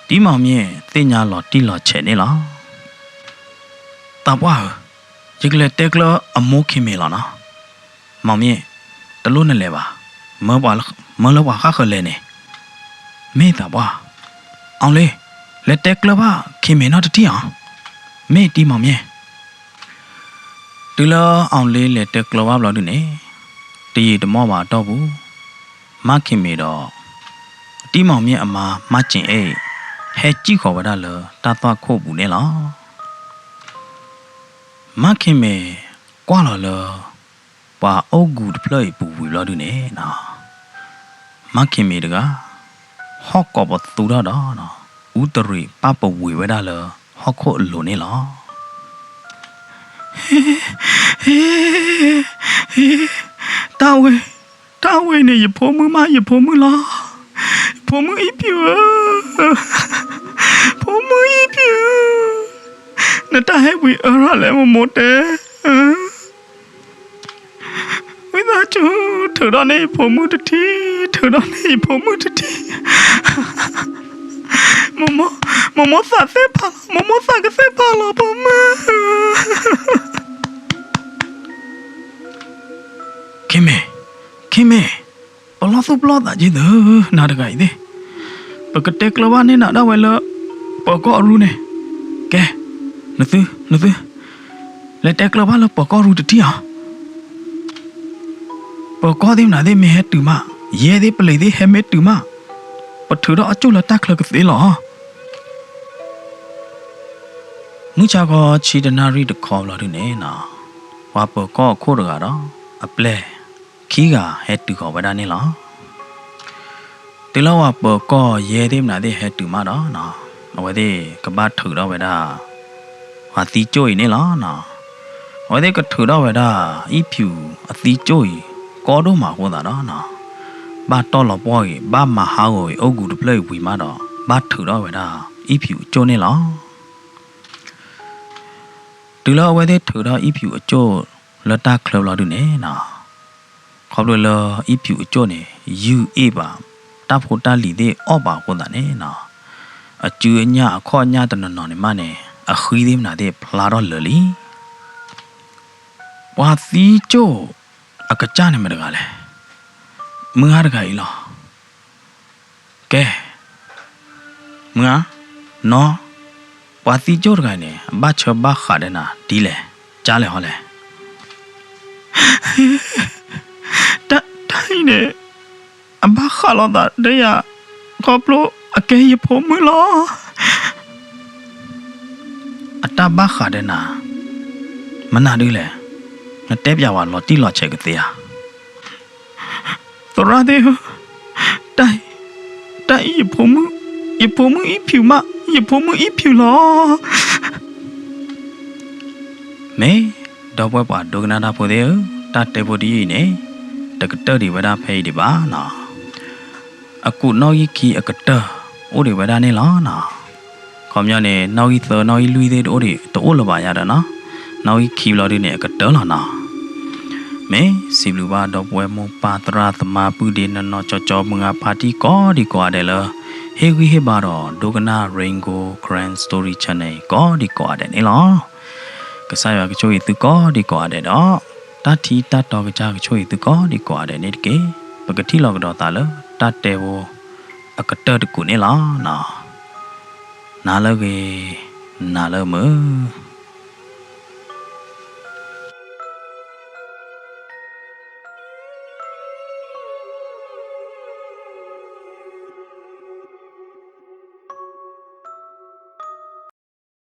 တံၤမီၢ်မၠ့ၣ်သ့ၣ်ညါလီၤတံၢ်လီၤဆဲးန့ၣ်လီၤ. သးပှၢ်ဧၢ, ယကလဲၤတဲကျၢအမိၢ်ခံမ့ၢ်လီၤနီၤ. မီၢ်မၠ့ၣ်, တလိၣ်နလဲၤဘၣ်, မၢလၢပှၤဃၣ်ဃၢၤလဲၤန့ၣ်, မ့ၢ်သးပှၢ်, အီၤလ့, လဲၤတဲကျၢဘၣ်ခံမ့ၢ်နီတထံၣ်ဧါ, မ့ၢ်တံၤမီၢ်မၠ့ၣ်. တုၤလၢအီၤလ့လဲၤတဲကျၢဘၣ်ဘျီဒုန့ၣ်, တယံာ်တမီၢ်ဘၣ်အတီၢ်ပူၤ, မါခံမ့ၢ်ဒီး တံၤမီၢ်မၠ့ၣ်အမါ မါစ့ၣ်အဲၣ် ဟဲစံၣ်ဃီၤဝဲဒၣ်လၢတၢ်သွၣ်ခိၣ်ပူၤန့ၣ်လီၤ. မါခံမ့ၢ်ကွၢ်လီၤလၢ ပှၤအိၣ်ကူၤတဖျၢၣ်အံၤပူၤဝံၤဘျီဒုန့ၣ်, မါခံမ့ၢ်တဂၤ ဟီၣ်ကိးပသူထီၣ်ဒီး အူတရံးပၣ်ပဝ့ၤဝဲဒၣ်လၢဟီၣ်ခိၣ်အလိၤန့ၣ်လီၤ. တၢ်ဝဲ, တၢ်ဝဲန့ၣ် ယဖိမုၣ်မး ယဖိမုၣ်လီၤ. ယဖိမုၣ်အံဖၠူၣ်ဧၢ, ဖိမုၣ်အံဖၠူၣ်, နတၢ်ဟဲဝံၤအၢရၣ်လဲၣ် မိၢ်မိၢ်တဲ. ဝံသးစူၤ ထုးထီၣ်န့ၢ်ယဖိမုၣ်တထံၣ်, ထုးထီၣ်န့ၢ်ယဖိမုၣ်တထံၣ်. မိၢ်မိၢ်သးသ့ၣ်ဖးလီၤ, မိၢ်မိၢ်သးကသ့ၣ်ဖးလီၤ ဖိမုၣ်. ခံမ့ၢ်, ခံမ့ၢ်, ပလီၢ်သူၣ်ပလီၢ်သးက့ၤသု, နၤတဂၤအံၤသ့ၣ်, ပကတဲကျၢၤဘၣ်န့ၢ်နၤဒၣ်ဝဲလၢ ပၢၤကီၢ်အရူန့ၣ်, ကဲ, နသု, နသု, လဲၤတဲကျၢၤဘၣ်လၢပၢၤကီၢ်ရူတထံၣ်ဧါ. ပၢၤကီၢ်သ့ၣ်မနုၤသ့ၣ်မ့ၢ်ဟဲတုၤမး, ယဲၢ်သ့ၣ်ပလံၤသ့ၣ်ဟဲမ့ၢ်တုၤမး, ပထုးထီၣ်အကၠိၣ်လၢတၢ်ချၢကသ့လီၤ. မုၢ်ဆါခီဆံတနၣ်ရံၣ်တခီဘျီဒုန့ၣ်နီၤ, ပှၤပၢၤကီၢ်အခိၣ်တဂၤဒီး အပျဲၢ်ခံဂၤဟဲတုၤဃီၤဝဲဒၣ်န့ၣ်လီၤ. တုၤလၢပှၤပၢၤကီၢ်ယဲၢ်သ့ၣ်မနုၤသ့ၣ်ဟဲတုၤမးဒီးနီၤ, အဝဲသ့ၣ်ကဘၣ်ထုးထီၣ်ဝဲဒၣ် ပှၤသံကၠိၣ်အံၤန့ၣ်လီၤနီၤ. အဝဲသ့ၣ်ကထုးထီၣ်ဝဲဒၣ် အံဖၠူၣ်အသံကၠိၣ်အံၤ ကီဒိၣ်မးအဃိသတးဒီးနီၤ, ဘၣ်တီၢ်လီၤပှီၢ်ဂ့ၤ ဘၣ်မၤဟးဂီၤဂ့ၤ အိၣ်ကူၤတဖျၢၣ်အံၤဝံၤမးဒီး ဘၣ်ထုးထီၣ်ဝဲဒၣ် အံဖၠူၣ်အကၠိၣ်န့ၣ်လီၤ. တုၤလၢအဝဲသ့ၣ်ထုးထီၣ်အံဖၠူၣ်အကၠိၣ်လၢတၢ်ချၢဘျီဒုန့ၣ်နီၤ, ခီဖျိလၢအံဖၠူၣ်အကၠိၣ်န့ၣ် ယုၢ်အ့ၣ်ဘၣ် တၢ်ဖိတၢ်လံၤသ့ၣ်အီၣ်ဘၣ်အဃိသတးန့ၣ်နီၤ, အစုအညၣ်အခီၣ်ညၣ်တနီၤနီၤန့ၣ်မးန့ၣ် အဃံသ့ၣ်မနုၤသ့ၣ်ဖျါထီၣ်လၢာ်လံ. ပှၤသံကၠိၣ်အကစၢ်န့ၣ်မတၤတဂၤလဲၣ်. မုၢ်ဂၤတဂၤအံၤလီၤ. ကဲ, မုၢ်ဂၤ, နီၢ်, ပှၤသံကၠိၣ်တဂၤအံၤန့ၣ် အဘၣ်ဆၢဘၣ်ဃးဒီးနၤဒ်လဲၣ်, ကၢ်လဲၣ်ဟီလဲၣ်. တၢ်အံၤန့ၣ် အဘၣ်ဃးလိာ်သးဒီးယၤ ခီဖျိအကဲယဖိမုၣ်လီၤ. အတၢ်ဘၣ်ဃးဒီးနၤ မနုၤဒ်လဲၣ်, နတဲပျးဝဲလီၤတံၢ်လီၤဆဲးကသ့ဧါ. သရၣ်သ့ၣ်ဧၢ, တၢ်အံၤ, တၢ်အံၤယဖိမုၣ်, ယဖိမုၣ်အံဖၠူၣ်မး, ယဖိမုၣ်အံဖၠူၣ်လီၤ. မ့ၢ်, ဒီပုၢ်ဝဲၢ်ပှၤဒိကနၣ်တၢ်ဖိသ့ၣ်ဧၢ, တၢ်တဲဖိတယုၢ်အံၤန့ၣ် တကတၢၢ်ဒံးဝဲဒၣ်ဖဲအံၤဒံးဘၣ်နီၤ. အကူာ်နီၣ်ဂံၢ်ခံအကတၢၢ် အိၣ်ဒံးဝဲဒၣ်န့ၣ်လီၤနီၤ. ခီပညီန့ၣ် နီၣ်ဂံၢ်သၢ နီၣ်ဂံၢ်လွံၢ်သ့ၣ်တအိၣ်ဒံး တအိၣ်လၢၤဘၣ်ယါဒီးနီၤ, နီၣ်ဂံၢ်ခံဘျီဒုန့ၣ် အကတၢၢ်လီၤနီၤ. မ့ၢ်စံးဘျုးဘၣ်ဒီပုၢ်ဝဲၢ်မိၢ်ပၢ်သရၣ်သမါပုၢ်ဒ့နီၢ်နီၢ်ကၠီကၠီမုၢ်ဂၤဖါတံၢ်ကိးဒံးကိးဂၤဒဲးလၢ ဟ့ၣ်ဂံၢ်ဟ့ၣ်ဘါဒီးဒိကနၣ် Rain Gold Karen Story Channel ကိးဒံးကိးဂၤဒဲးန့ၣ်လီၤ. ကစၢ်ယွၤကဆိၣ်ဂ့ၤသုကိးဒံးကိးဂၤဒဲးဒီး တၢ်ထံတၢ်တီကစၢ်ကဆိၣ်ဂ့ၤသုကိးဒံးကိးဂၤဒဲးန့ၣ်တက့ၢ်. ပကထံၣ်လိာ်ကဒီးသးလၢတၢ်တဲဖိအကတၢၢ်တကူာ်န့ၣ်လီၤနီၤ. နၤလၢအဂ့ၤ, နၤလၢမုာ်.